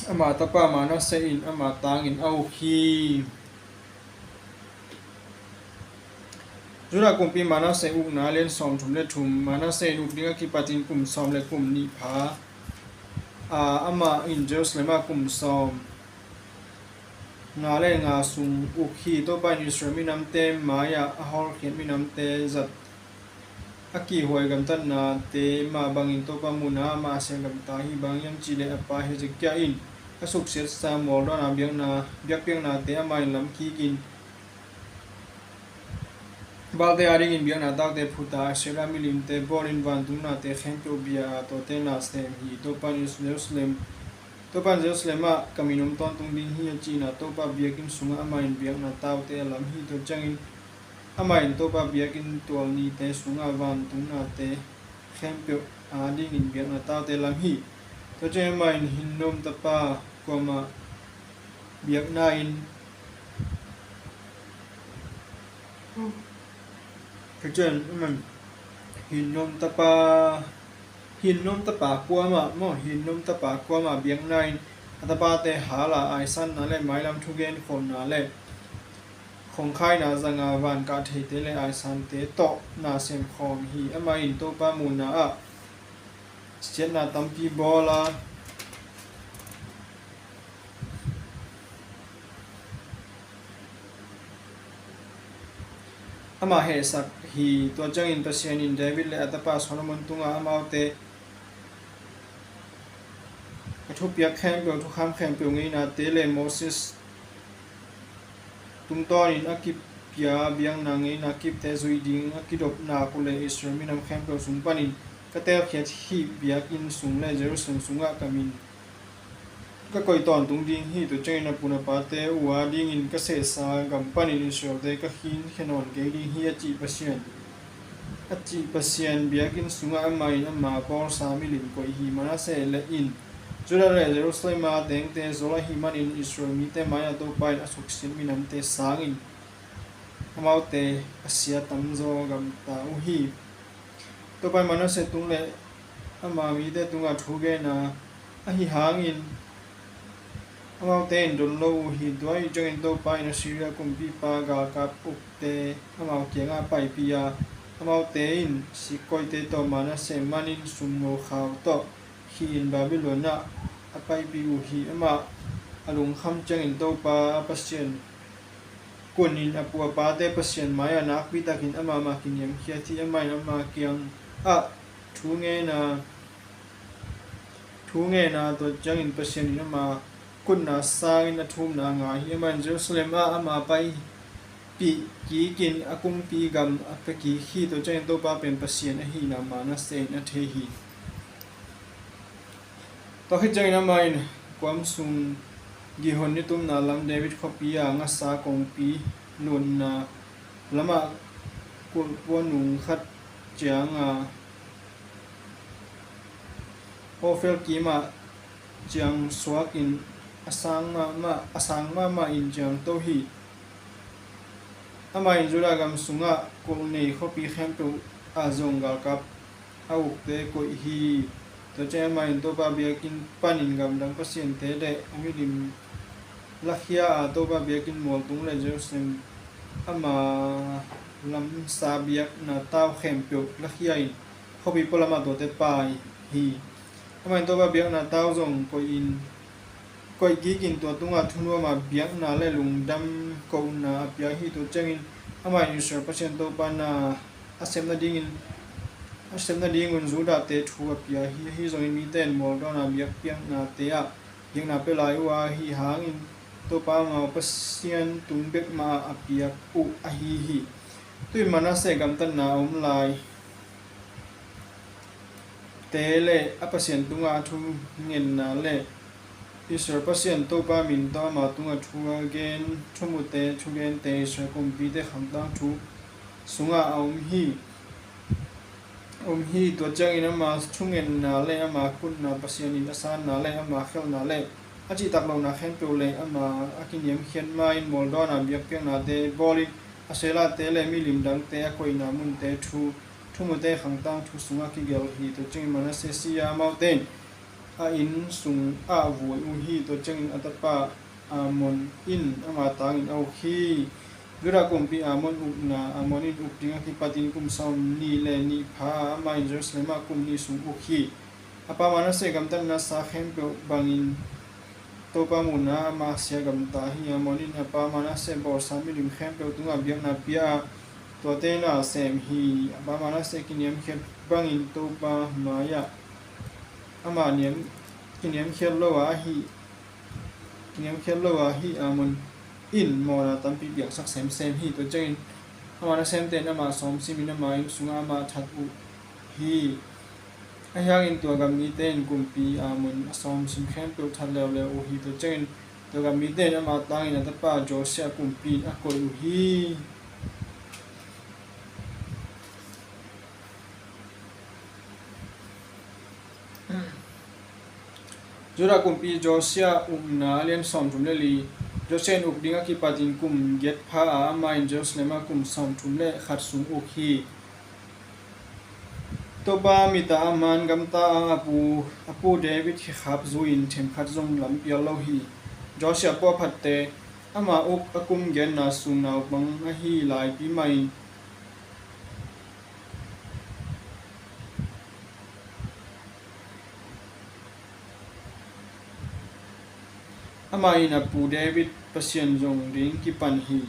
ama tapa Manasseh in ama tangin a uk hi. Judah kumpi Manasseh ukna, lian sawmthum le thum. Manasseh in uk ding a kipatin kum sawm le kum nih pha a, amah in Jerusalem ah kum sawm nga le nga sung uk hi. Topa in Israel minamte mai-ah a hawlkhiat minamte zat a kihhuai gamtatnate mah bangin Topa muhna-ah amah a siah gamta hi. Bang hang hiam cih leh a pa Hezekiah in a suksiatsa mualdawnna biakna, biakpiaknate amah in lam kikin, Baalte adingin biakna taute phut a, Asherah milimte bawlin vantung nate khempeuh bia a, tuate nasem hi. Topa in Jerusalem, Topa in Jerusalem ah ka min om tawntung ding hi, a cihna Topa biakinn sungah amah in biakna taute a lam hi. Tua ciangin amah in Topa biakinn tual nite sungah vantung nate khempeuh adingin biakna taute lam hi. Tua ciangin amah in Hinnom tapa kuamah biakna in, tua ciangin amah in Hinnom tapa, Hinnom tapa kuamah maw, Hinnom tapa kuamah biakna in a tapate hal a, aisanna le mailam thugen khawmna le khongkhaina zanga, van kah theite le aisante tawh nasem khawm hi. Amah in Topa muhna-ah siatna tampi bawl a, amah hehsak hi. Tua ciangin Pasian in David le a tapa Solomon tungah amaute a thupiak khempeuh, thukham khempeuh, ngeinate le Moses tungtawnin a kipia biakna ngeina kipte zuih ding a kidop nak uh leh Israel minam khempeuh sung panin ka teelkhiat hih biakinn sung le Jerusalem sungah ka min ka koih tawntung ding hi. Tua ciangin a pu a pate uh adingin ka sehsa gam panin Israelte ka khinkhia nawn kei ding hi, a cih Pasian a cih Pasian biakinn sungah amah in ama bawlsa milim koih hi. Manasseh le in Judah le Jerusalem a tengte zol ahih manin Israel mite mai-ah Topa in a suksiat minamte sangin amaute a sia tamzaw gamta uh hi. Topa in Manasseh tung le ama mite tungah thu gen a, ahi hangin amaute in don lo uh hi. Tua ahih ciangin Topa in Assyria kumpipa galkap ukte amau kiangah a paipih a, amaute in sikkoite tawh Manasseh manin sumno khau tawh khih in Babylon ah a paipih uh hi. Amah a lungkham ciangin Topa Pasian kunin a pu a pate Pasian mai-ah nakpi takin amah mah kiniamkhiat hi. Amah in ama kiangah thu ngen a, thu ngen a, tua ciangin Pasian in ama kutna sangin a thumna a ngah hi. Amah in Jerusalem ah ama paipih kikin a kumpi gam a pia kik hi. Tua ciangin Topa pen Pasian ahihna Manasseh in a thei hi. Tua khit ciangin amah in kuam sung Gihon nitumna lam David khuapi a ngasa kongpi lutna lamah kulh pua nung khat cianga Ophel kimah ciang suakin a sang mahmah, a sang mahmah in ciangto hi. Amah in Judah gam sungah kulh nei khuapi khempeuh ah zong galkap a ukte koih hi. Tua ciang amah in Topa biakinn panin gamdang pasiante le a milim lakhia a, Topa biakinn mualtung le Jerusalem ama lamsa biakna tau khempeuh lakhia in khuapi pualamah tuate pai hi. Amah in Topa biakna tau zong koih in, koih kikin tua tungah thunuam a biakna le lungdam kohna a pia hi. Tua ciangin amah in Israel Pasian Topa na a sep nadingin, a sep nadingun Judah-te thu a pia hi. Ahi zongin mite in mualdawn a biakpiaknate ah biakna pia lai uh a, ahi hangin Topa amau Pasian tung bek mah a piak uh ahi hi. Tu-in Manasseh gamtatna a om lai te le a Pasian tungah a thungetna le Israel Pasian Topa min tawh ama tungah thu a gen thumute, thugente Israel kumpite khangtang thu sungah a om hi. A om hi. Tua ciangin ama thungetna le ama kutna, Pasian in a sanna le ama khelhna le a cihtak lohna khempeuh le ama a kiniamkhiat ma-in mualdawn a biakpiaknate bawlin Asherah-te le milim dangte a koihna munte thu, thumute khangtang thu sungah kigelh hi. Tua ciangin Manasseh si a, amaute in a inn sungah vui uh hi. Tua ciangin a tapa Amon in ama tangin a uk hi. Judah kumpi Amon ukna. Amon in uk ding a kipatin kum sawmnih le nih pha a, amah in Jerusalem ah kum nih sung uk hi. A pa Manasseh gamtatna sa khempeuh bangin Topa muhna-ah amah sia gamta hi. Amon in a pa Manasseh bawlsa milim khempeuh tungah biakna pia a, tuate na sem hi. A pa Manasseh kiniamkhiat bangin Topa mai-ah amah niam, kiniamkhiat lo a ahi, kiniamkhiat lo a ahi Amon in mawhna tampi piangsak semsem hi. Tua ciangin amah nasemte in amah sawm simin amah inn sungah amah that uh hi. Ahi hangin tua gam mite in kumpi Amon a sawm sim khempeuh that leuleu uh hi. Tua ciangin tua gam mite in amah tangin a tapa Josiah kumpi in a koih uh hi. Judah kumpi Josiah ukna, a lian sawmthum le li. Josiah in uk ding a kipatin kum giat pha a, amah in Jerusalem ah kum sawmthum le khat sung uk hi. Topa mit ah a man gamta a, a pu, a pu David khekhap zui-in themkhat zong lampial lo hi. Josiah puahphatte amah uk a kum giatna sung naupang ahi laipi mah in amah in a pu David Pasian zong ding kipan hi.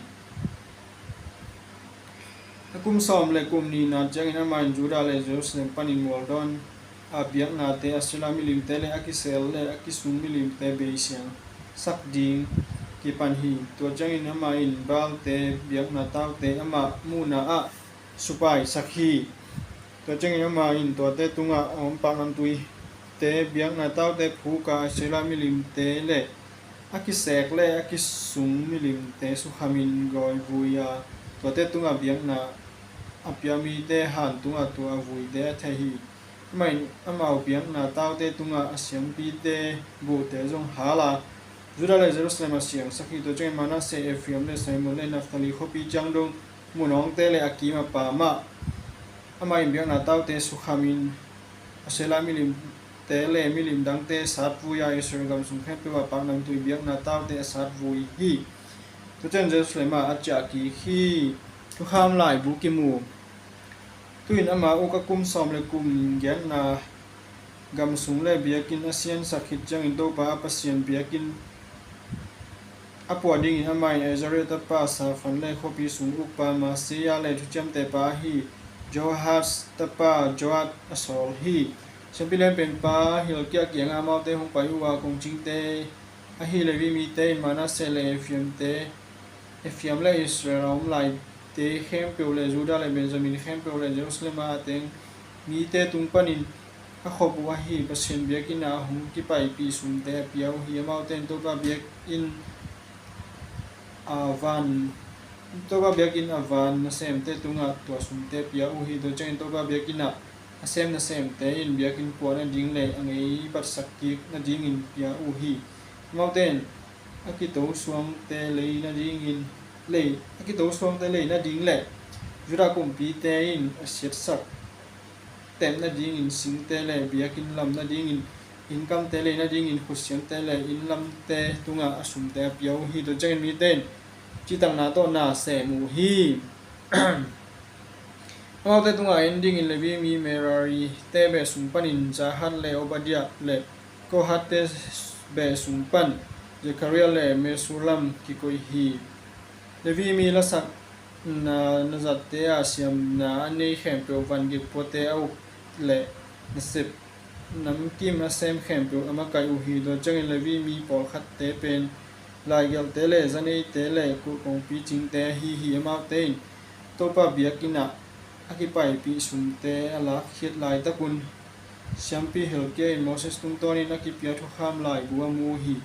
A kum sawm le kum nihna ciangin amah in Judah le Jerusalem panin mualdawn a biaknate, Asherah milimte le a kisel le a kisung milimte beisiang sak ding kipan hi. Tua ciangin amah in Baal-te biakna taute amah muhna-ah supai sak hi. Tua ciangin amah in tuate tungah a om paknamtuite biakna taute phuk a, Asherah milimte le a kisek le a kisung milimte sukhamin gawivui a, tuate tungah biakna a pia mite han tungah tua a vuite a thei hi. Amah in amau biakna taute tungah a siampite guhte zong hal a, Judah le Jerusalem a siangsak hi. Tua ciangin Manasseh, Ephraim le Simeon le Naphtali khuapi ciang dong, mun awngte le a kim a pamah amah in biakna taute sukhamin, Asherah milimte le milim dangte satvui a, Israel gam sung khempeuh ah paknamtui biakna taute a satvui hi. Tua ciang Jerusalem ah a ciah kik hi. Thukham laibu kimu. Tu-in ama uk a kum sawm le kum giatna gam sung le biakinn a siansak khit ciangin Topa a Pasian biakinn a puah dingin amah in Azariah tapa Shaphan le khuapi sung ukpa Maaseiah le thuciamtehpa ahi Jehoahaz tapa Joahaz a sawl hi. Siampi lianpenpa Hilkiah kiangah amaute hong pai uh a, kongcingte ahi Levi mite in Manasseh le Ephraimte, Ephraim le Israel a om laite khempeuh le Judah le Benjamin khempeuh le Jerusalem a a teng mite tung panin a khop uh ahi Pasian biakinn ah a hong kipaipih sumte a pia uh hi. Amaute in Topa biakinn a van, Topa biakinn a van nasemte tungah tua sumte a pia uh hi. Tua ciangin Topa biakinn ah a sem nasemte in biakinn kuah nading le a ngei batsak kik nadingin pia uh hi. Amaute in a kito suangte lei nadingin, lei, a kito suangte lei nading le Judah kumpite in a siatsak tem nadingin singte le biakinn lam nadingin innkamte lei nadingin khutsiamte le innlamte tungah a sumte a pia uh hi. Tua ciangin mite in citakna tawh na sem uh hi. Amaute tungah en dingin Levi mi Merari te beh sung panin Jahat le Obadiah le Kohat te beh sung pan Zechariah le Mesullam kikoih hi. Levi mi lasakna nazatte a siamna a nei khempeuh, van gikpuate a uk le nasep namkim a sem khempeuh a makaih uh hi. Tua ciangin Levi mi pawlkhatte pen laigelhte le zaneite le kulh kongpi cingte ahi hi. Amaute in Topa biakinn ah a kipaipih sumte a lakkhiat laitakun siampi Hilkiah in Moses tungtawnin a kipia thukham laibu a mu uh hi.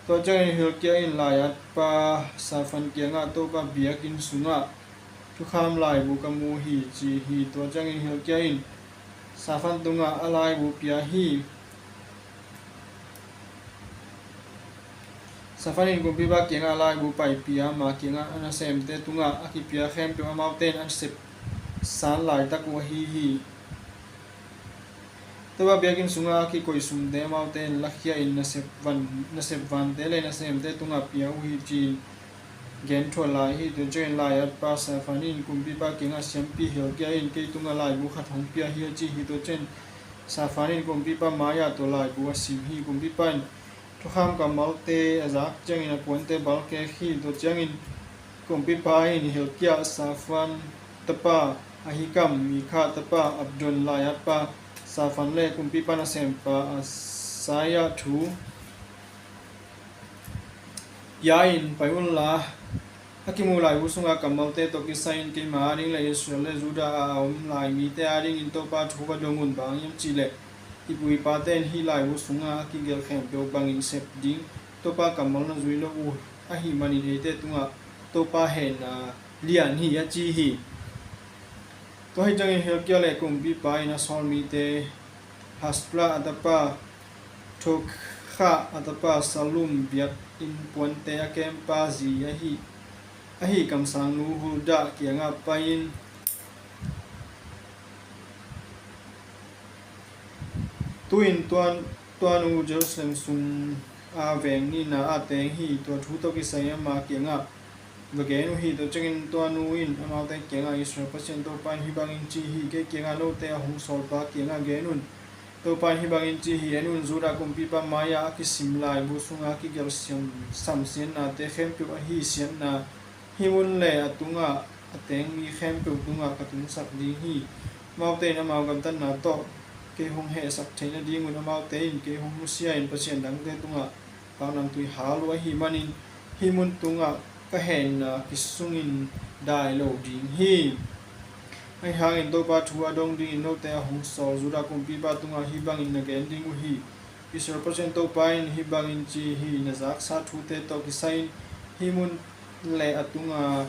Tua ciangin Hilkiah in lai-atpa Shaphan kiangah, Topa biakinn sungah thukham laibu ka mu hi, ci hi. Tua ciangin Hilkiah in Shaphan tungah a laibu pia hi. Shaphan in kumpipa kiangah a laibu paipih a, ama kiangah a nasemte tungah a kipia khempeuh amaute in a sep san laitak uh ahi hi. Topa biakinn sungah a kikoih sumte amaute in lakhia in nasep van, nasep vante le nasemte tungah pia uh hi, ci-in gen thuah lai hi. Tua ciangin lai-atpa Shaphan in kumpipa kiangah, siampi Hilkiah in kei tungah laibu khat hong pia hi, a ci hi. Tua ciangin Shaphan in kumpipa mai-ah tua laibu a sim hi. Kumpipa in thukham kammalte a zak ciangin a puante balkek hi. Tua ciangin kumpipa in Hilkiah, Shaphan tapa Ahikam, Mika tapa Abdon, lai-atpa Shaphan le kumpipa nasempa Asaiah thu pia-in, pai unla, a kimu laibu sunga kammalte tawh kisai-in keima ading le Israel le Judah a om lai mite adingin Topa thu va dong un. Bang hang hiam cih leh i pu i pate in hih laibu sunga a kigelh khempeuh bangin sep ding Topa kammal na zui lo uh ahih manin eite tungah Topa hehna lian hi, a ci hi. Tua hi ciangin Hilkiah le kumpipa in a sawl mite, Hasblah a tapa Thokha a tapa Sallum, biakinn puante a kempa zi ahi, ahi kamsangnu Huldah kiangah pai-in, tu-in tua, tua nu Jerusalem sunga veng nihna ah teng hi. Tua thu tawh kisai ama kiangah va gen uh hi. Tua ciangin tua nu in amaute kiangah, Israel Pasian Topa in hih bangin ci hi: Kei kiangah note a hong sawlpa kiangah gen un. Topa in hih bangin ci hi: En un, Judah kumpipa mai-ah a kisim laibu sunga a kigelh siam, samsiatnate khempeuh ahi siatna hih mun le a tungah a teng mi khempeuh tungah ka tungsak ding hi. Amaute in amau gamtatna tawh kei hong hehsak theih nadingun amaute in kei hong nusia-in pasian dangte tungah paknamtui hal uh ahih manin hih mun tungah ka hehna kisungin dai lo ding hi. Ahi hangin Topa thu a dong dingin note a hong sawl Judah kumpipa tungah hih bangin na gen ding uh hi: Israel Pasian Topa in hih bangin ci hi: Na zaksa thute tawh kisai-in hih mun le a tunga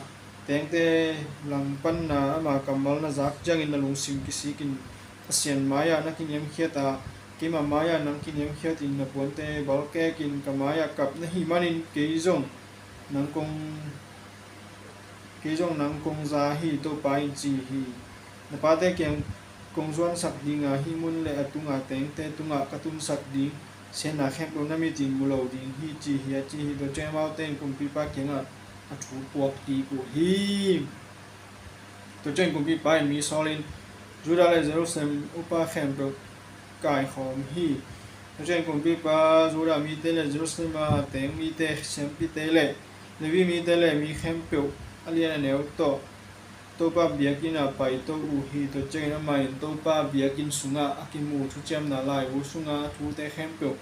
tengte langpanna ama kammal na zak ciangin na lungsim kisikin Pasian mai-ah na kiniamkhiat a, keima mai-ah nang kiniamkhiatin na puante balkekin ka mai-ah kap na hih manin kei zong nang kong, kei zong nang kong za hi, Topa in ci hi. Na pate kiang kong zuansak dinga hih mun le a tunga tengte tungah ka tunsak ding siatna khempeuh na mitin mu lo ding hi, ci hi, a ci hi. Tua ciang amaute in kumpipa kiangah a thu puak kik uh hi. Tua ciang kumpipa in mi sawlin Judah le Jerusalem upa khempeuh kaikhawm hi. Tua ciang kumpipa Judah mite le Jerusalem a teng mite, siampite le Levi mite le mi khempeuh a lian a neu tawh Topa biakinn ah paito uh hi. Tua ciangin amah in Topa biakinn sungah a kimu thuciamna laibu sunga thute khempeuh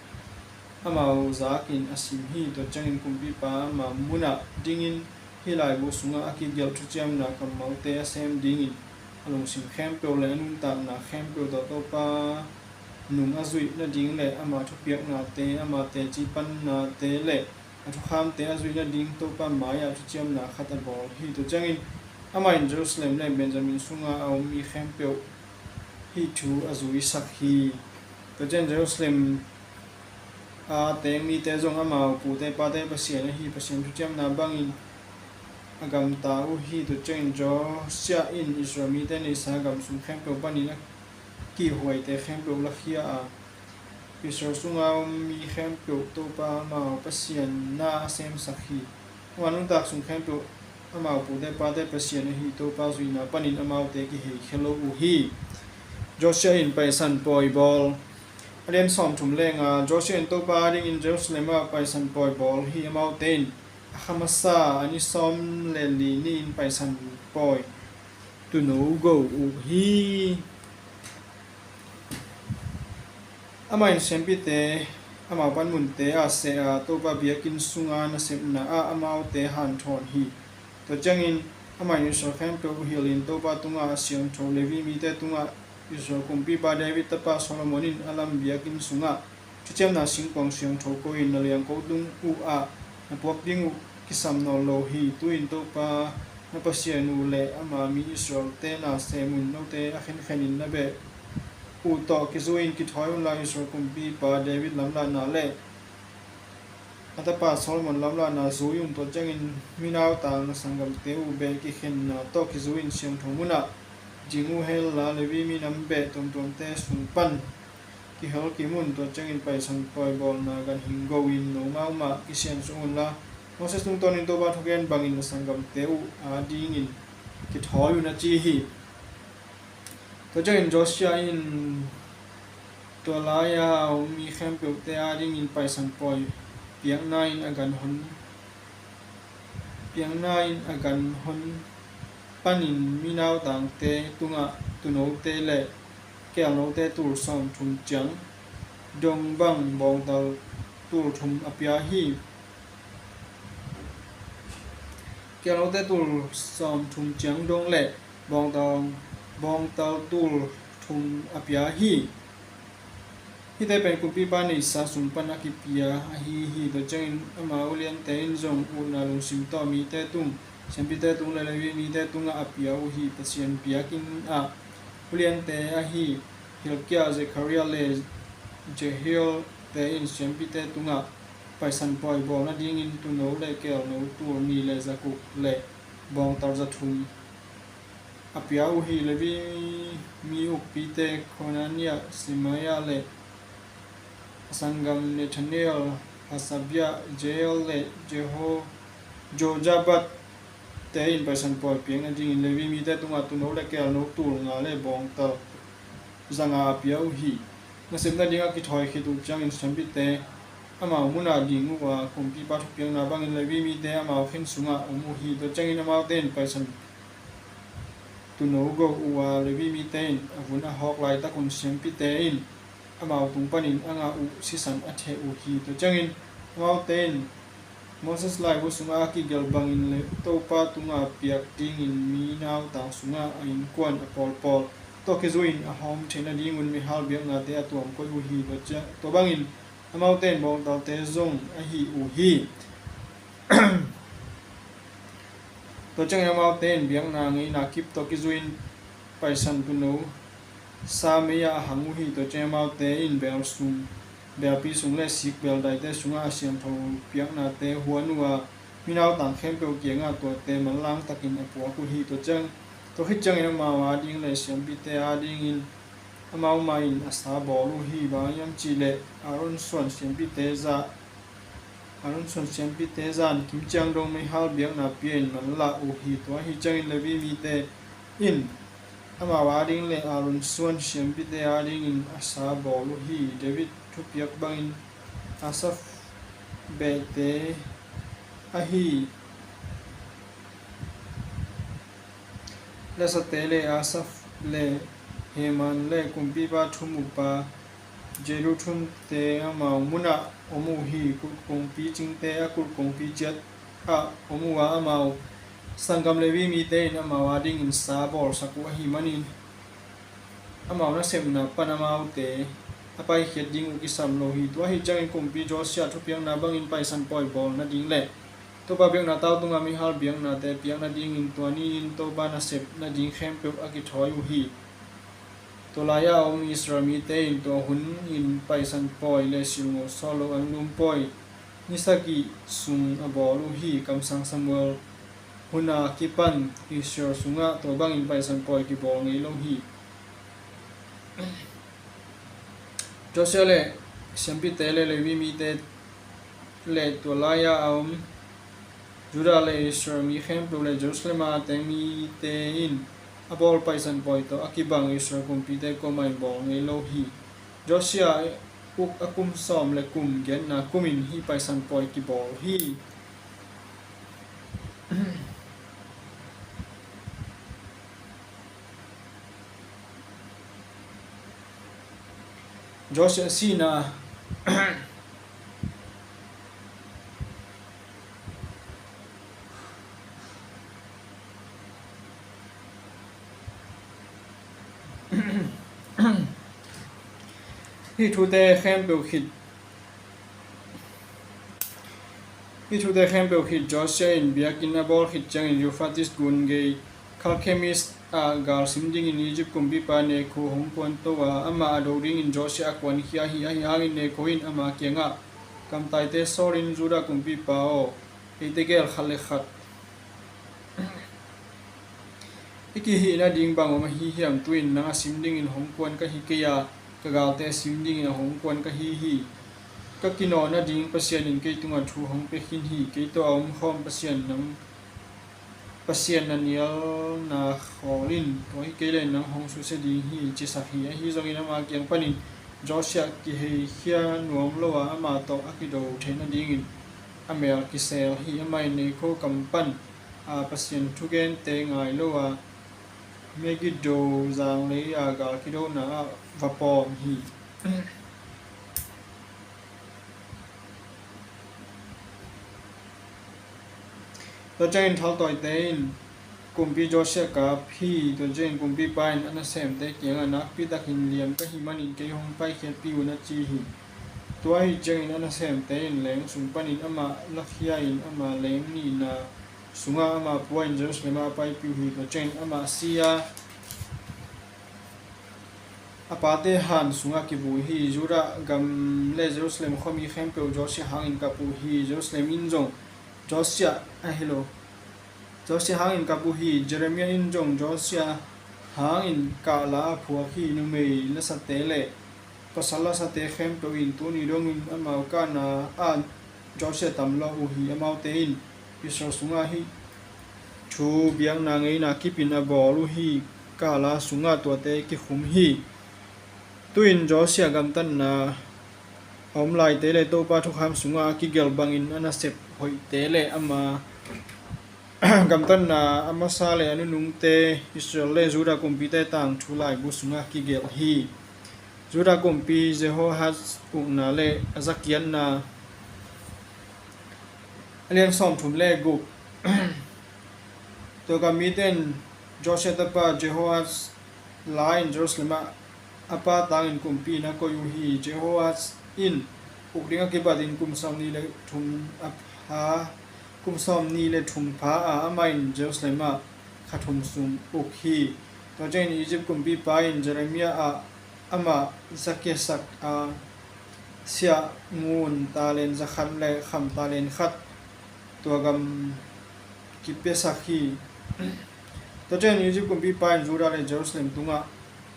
amau zakin a sim hi. Tua ciangin kumpipa amah munah dingin hih laibu sungah a kigelh thuciamna kammalte a sem dingin a lungsim khempeuh le a nuntakna khempeuh tawh Topa nung a zuih nading le ama thupiaknate, ama teci pannate le a thukhamte a zuih nading Topa mai-ah thuciamna khat a bawl hi. Tua ciangin amah in Jerusalem le Benjamin sunga a om mi khempeuh hih thu a zuisak hi. Tua ciang Jerusalem a teng mite zong amau pute pate Pasian ahi Pasian thuciamna bangin a gamta uh hi. Tua ciangin Josiah in Israel mite neihsa gam sung khempeuh panin a kihhuaite khempeuh lakhia a, Israel sunga om mi khempeuh Topa amau Pasian na a semsak hi. Ama nuntak sung khempeuh amau pute pate Pasian ahi Topa zuihna panin amaute kiheikhia lo uh hi. Josiah in Paisan Pawi Bawl. A lian sawmthum le nga. Josiah in Topa adingin Jerusalem ah Paisan Pawi bawl hi. Amaute in a kha masa a ni sawm le li ni-in Paisan Pawi tuuno go uh hi. Amah in siampite amau panmunte ah seh a, Topa biakinn sunga nasepna ah amaute hanthawn hi. Tua ciangin amah in Israel khempeuh uh hilhin Topa tungah a siangtho Levi mite tungah Israel kumpipa David tapa Solomon in a lam biakinn sungah thuciamna singkuang siangtho ko-in na liangko tung uh ah na puak ding uh kisam nawn lo hi. Tu-in Topa na Pasian uh le ama mi Israelte na sem un. Note a khenkhenin na beh uh tawh kizui-in kithawi unla, Israel kumpipa David lamlahna le a tapa Solomon lamlahna zui un. Tua ciangin mi nautang na sanggamte uh beh kikhenna tawh kizui-in siangtho munah ding uh henla, Levi minam beh tuamtuamte sung pan kihel kim un. Tua ciangin Paisan Pawi bawlna ganhing go-in no maumah kisiansuh unla, Moses tungtawnin Topa thugen bangin na sanggamte uh adingin kithawi un, a ci hi. Tua ciangin Josiah in tua lai-a a om mi khempeuhte adingin Paisan Pawi piakna in a gan hon, piakna in a gan hon panin mi nautangte tungah tuunote le kelnote tul sawmthum ciang dong bang bawngtal tul thum a pia hi. Kelnote tul sawmthum ciang dong le bawngtal, bawngtal tul thum a pia hi. Hihte pen kumpipa neihsa sung pan a kipia ahi hi. Tua ciangin ama uliante in zong utna lungsim tawh mite tung, siampite tung le Levi mite tungah a pia uh hi. Pasian biakinn ah uliante ahi Hilkiah, Zechariah le Jehiel-te in siampite tungah Paisan Pawi bawl nadingin tuuno le kelno tul nih le za guk le bawngtal za thum a pia uh hi. Levi mi ukpite Konaniah, Semaiah le a sanggam Nethanel, Hasabiah, Jeiel le Jeho-, Jozabad-te in Paisan Pawi piak nadingin Levi mite tungah tuuno le kelno tul nga le bawngtal za nga a pia uh hi. Nasep nadingah kithawi khit uh ciangin siampite amau munah ding uh a, kumpipa thupiakna bangin Levi mite amau khin sungah om uh hi. Tua ciangin amaute in Paisan tuuno go uh a, Levi mite in a vun a hawk laitakun siampite in amau tung panin a ngah uh sisan a theh uh hi. Tua ciangin amaute in Moses laibu sungah a kigelh bangin le Topa tungah piak dingin mi nautang sungah a innkuan a pawlpawl tawh kizui-in a hawm theih nadingun mihal biaknate a tuam koih uh hi. Tua cia-, tua bangin amaute in bawngtalte zong a hih uh hi. Tua ciangin amaute in biakna ngeina kip tawh kizui-in Paisan Tuuno sa mei-ah a hang uh hi. Tua ciangin amaute in beel sung, beelpi sung le sik beel daite sungah a siangtho piaknate huan uh a, mi nautang khempeuh kiangah tuate manlang takin a puak uh hi. Tua ciang, tua khit ciangin amau ading le siampite adingin amau mah in a sa bawl uh hi. Bang hang hiam cih leh Aaron suan siampite zah, Aaron suan siampite zan kimciang dong meihal biakna pia-in manlah uh hi. Tua ahi ciangin Levi mite in amau ading le Aaron suan siampite adingin a sa bawl uh hi. David thupiak bangin Asaf behte ahi lasate le Asaf le Heman le kumpipa thumupa Jeduthunte amau munah om uh hi. Kulh kongpi cingte a kulh kongpi ciat ah om uh a, amau sanggam Levi mite in amau adingin sa bawlsak uh ahih manin amau nasepna pan amaute a paikhiat ding uh kisam lo hi. Tua ahi ciangin kumpi Josiah thupiakna bangin Paisan pawi bawl nading le Topa biakna tau tungah meihal biaknate piak nadingin tua ni-in Topa nasep nading khempeuh a kithawi uh hi. Tua lai-a a om Israel mite in tua hunin Paisan pawi le silngo sawt lo anlum pawi ni sagih sung a bawl uh hi. Kamsang Samuel hun a kipan Israel sungah tua bangin Paisan pawi kibawl ngei lo hi. Josiah le siampite le Levi mite le tua lai-a a om Judah le Israel mi khempeuh le Jerusalem a teng mite in a bawl Paisan pawi tawh a kibang Israel kumpite kuamah in bawl ngei lo hi. Josiah uk a kum sawm le kum genna kumin hih Paisan pawi kibawl hi. Josiah sihna. Hih thute khempeuh khit Hih thute khempeuh khit Josiah in biakinn a bawl khit ciangin Euphrates gun gei Karkemis ah gal sim dingin Egypt kumpipa Neko hong kuanto a, amah a do dingin Josiah a kuankhia hi. Ahi hangin Neko in ama kiangah, "Kamtaite sawlin, Judah kumpipa aw, eite gel khat le khat i kihih nading bang om ahi hiam? Tu-in nang a sim dingin hong kuan ka hi kei a, ka galte a sim dingin a hong kuan ka hi hi. Ka kinawn nading Pasian in kei tungah thu hong pia khin hi. Kei tawh a omkhawm Pasian nang, Pasian na nialna khawl in, tua hi kei leh nang hong susia ding hi," cisak hi. Ahi zongin ama kiang panin Josiah kiheikhia nuam lo a, amah tawh a kido theih nadingin a mel kisel hi. Amah in Neko kam pan a Pasian thugente ngai lo a, Megiddo zanglei a gal kidona ah va pawm hi. Tua ciangin thaltawite in kumpi Josiah kap hi. Tua ciangin kumpipa in a nasemte kiangah, "Nakpi takin liam ka hih manin kei hong paikhiatpih un," a ci hi. Tua ahi ciangin a nasemte in leng sung panin amah lakhia-in ama leng nihna sungah amah pua-in Jerusalem ah a paipih uh hi. Tua ciangin amah si a, a pate han sungah kivui hi. Judah gam le Jerusalem khuami khempeuh Josiah hangin kap uh hi. Jerusalem in zong Josiah, a hi lo, Josiah hangin kap uh hi. Jeremiah in zong Josiah hangin kahla a phuak hi. Numei lasate le pasal lasate khempeuh in tuni dongin amau kahna ah Josiah tam lo uh hi. Amaute in Israel sungah hih thu biakna ngeina kipin a bawl uh hi. Kahla sungah tuate kikhum hi. Tu-in Josiah gamtatna a om laite le Topa thukham sungah a kigelh bangin a nasep hoihte le ama gamtatna a masa le a nunungte, Israel le Judah kumpite tangthu laibu sungah kigelh hi. Judah kumpi Jehoahaz ukna le a zakiatna. A lian sawmthum le guk. Tua gam mite in Josiah tapa Jehoahaz la-in Jerusalem ah a pa tangin kumpi in a koih uh hi. Jehoahaz in uk ding a kibatin kum sawmnih le thum a pha, Kum sawmnih le thum pha a, amah in Jerusalem ah kha thum sung uk hi. Tua ciangin Egypt kumpipa in Jeremiah ah amah zakiasak a, siah ngun talen zakhat le kham talen khat tua gam kipiasak hi. Tua ciangin Egypt kumpipa in Judah le Jerusalem tungah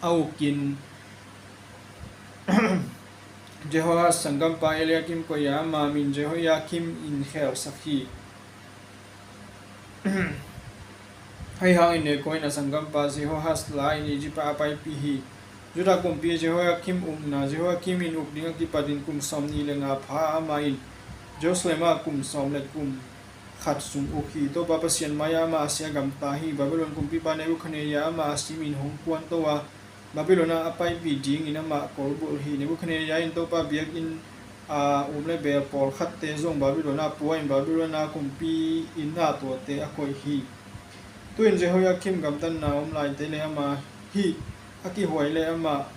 a ukin Jehoahaz sanggampa Eliakim koih a, ama min Jehoiakim in khelsak hi. Ahi hangin Neko in a sanggampa Jehoahaz la-in Egypt ah a paipih hi. Judah kumpi Jehoiakim ukna. Jehoiakim in uk ding a kipatin kum sawmnih le nga pha a, amah in Jerusalem ah kum sawm le kum khat sung uk hi. Topa Pasian mai-ah amah a sia gamta hi. Babylon kumpipa Nebuchadnezzar amah a simin hong kuanto a, Babylon ah a paipih dingin amah kolbulh hi. Nebuchadnezzar in Topa biakinn a um le beel pawlkhatte zong Babylon ah pua-in Babylon ah kumpi inn ah tuate a koih hi. Tu-in Jehoiakim gamtatna om laite le ama hih a kihuai le amah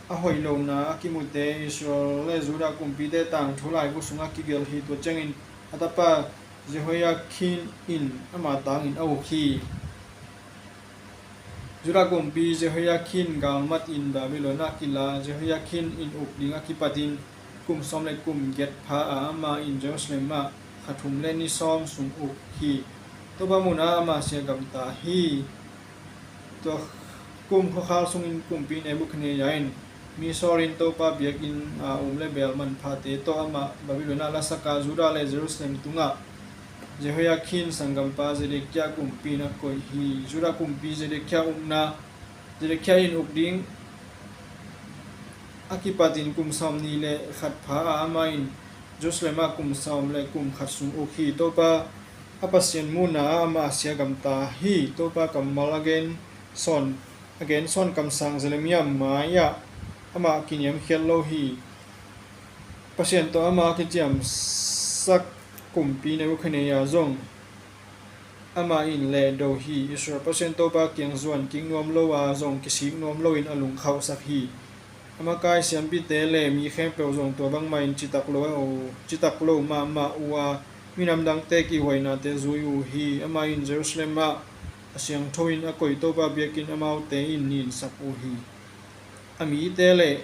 a hoih lohna a kimute Israel le Judah kumpite tangthu laibu sungah kigelh hi. Tua ciangin a tapa Jehoiakim in ama tangin a uk hi. Judah kumpi Jehoiakim galmat in Babylon ah kila. Jehoiakim in uk ding a kipatin kum sawm le kum giat pha a, amah in Jerusalem ah kha thum le ni sawm sung uk hi. Topa munah amah sia gamta hi. Tua kum khuakhal sungin kumpi Nebuchadnezzar in mi sawlin Topa biakinn a um le beel manphate tawh amah Babylon ah lasak a, Judah le Jerusalem tungah Jehoiakim sanggampa Zedekiah kumpi in a koih hi. Judah kumpi Zedekiah ukna. Zedekiah in uk ding a kipatin kum sawmnih le khat pha a, amah in Jerusalem ah kum sawm le kum khat sung uk hi. Topa a Pasian munah amah a sia gamta hi. Topa kammal a gen sawn, a gen sawn kamsang Jeremiah mai-ah amah kiniamkhiat lo hi. Pasian tawh amah a kiciamsak kumpi Nebuchadnezzar zong amah in lehdo hi. Israel Pasian Topa kiang zuan kik nuam lo a, zong kisik nuam loin a lungkhauhsak hi. A makai siampite le mi khempeuh zong tua bangmah in citak lo, citak lo mahmah uh a, minam dangte kihuainate zui uh hi. Amah in Jerusalem ah a siangtho in a koih Topa biakinn amaute in ninsak uh hi. A mite le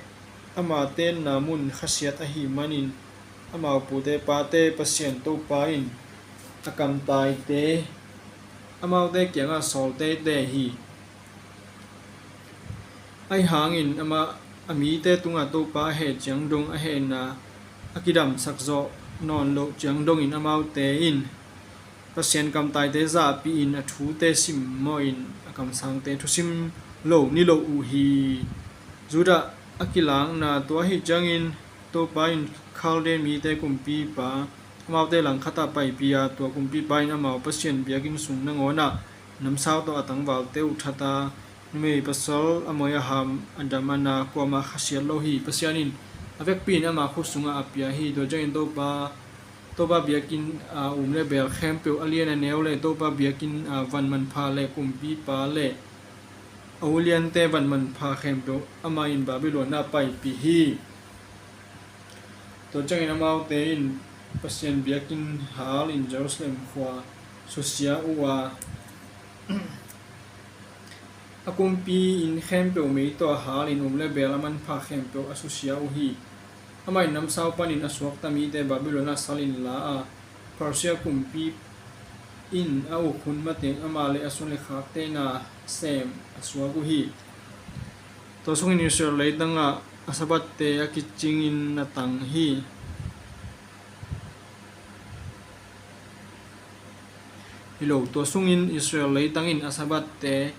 ama tenna mun khasiat ahih manin amau pute pate Pasian Topa in a kamtaite amaute kiangah sawl teitei hi. Ahi hangin amah a mite tungah Topa a heh ciang dong a hehna a kidamsak zawh nawn loh ciang dongin amaute in Pasian kamtaite zahpih in a thute simmawhin a kamsangte thusim lo ni lo uh hi. Judah a kilakna tua ahih ciangin Topa in Khalde mite kumpipa amaute langkhatah paipih a, tua kumpipa in amau Pasian biakinn sung nangawnah namsau tawh a tangvalte uh that a, numei pasal a moi a ham a dam a na kuamah khasiat lo hi. Pasian in a vekpi in ama khut sungah a pia hi. Tua ciangin Topa, Topa biakinn a um le beel khempeuh, a lian a neu le Topa biakinn a van manpha le kumpipa le a uliante van manpha khempeuh amah in Babylon ah paipih hi. Tua ciangin amaute in Pasian biakinn hal in Jerusalem khua susia uh a, a kumpi inn khempeuh mei tawh hal in um le beel a manpha khempeuh a susia uh hi. Amah in namsau panin a suakta mite Babylon ah sal in la a, Persia kumpi in a uk hun mateng amah le a suan le khakte na sem a suak uh hi. Tua sungin Israel leitangah a Sabbath-te a kicingin na tang hi. Hi lo, tua sungin Israel leitang in a Sabbath-te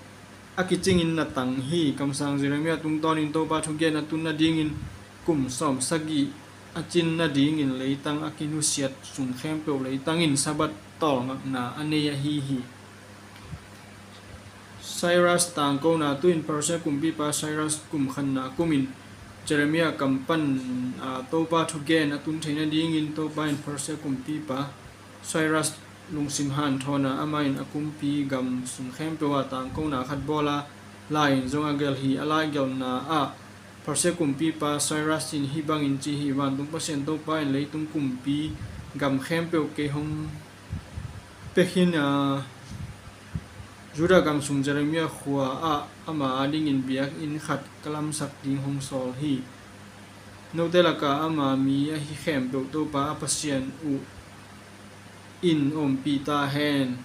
a kicingin na tang hi. Kamsang Jeremiah tungtawnin Topa thugen a tun nadingin kum sawm sagih a cin nadingin leitang a kinusiat sung khempeuh leitang in Sabbath tawlngakna a nei ahi hi. Cyrus tangkona. Tu-in Persia kumpipa Cyrus kum khatna kumin Jeremiah kam pan a, Topa thugen a tun theih nadingin Topa in Persia kumpipa Cyrus lungsim hanthawn a, amah in a kumpi gam sung khempeuh ah tangkona khat bawl a, lai in zong a gelh hi. A laigelhna ah Persia kumpipa Cyrus in hih bangin ci hi: Vantung Pasian Topa in leitung kumpi gam khempeuh kei hong Pekhin a, Judah gam sung Jeremiah khua ah ama adingin biakinn khat ka lamsak ding hong sawl hi. Note lakah ama mi ahi khempeuh Topa a Pasian uh in ompih ta hen.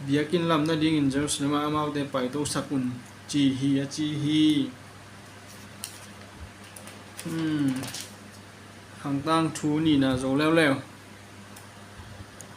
Biakinn lam nadingin Jerusalem ah amaute paitosak un, ci hi, a ci hi. Hmm. Khangtang thu nihna zo leuleu.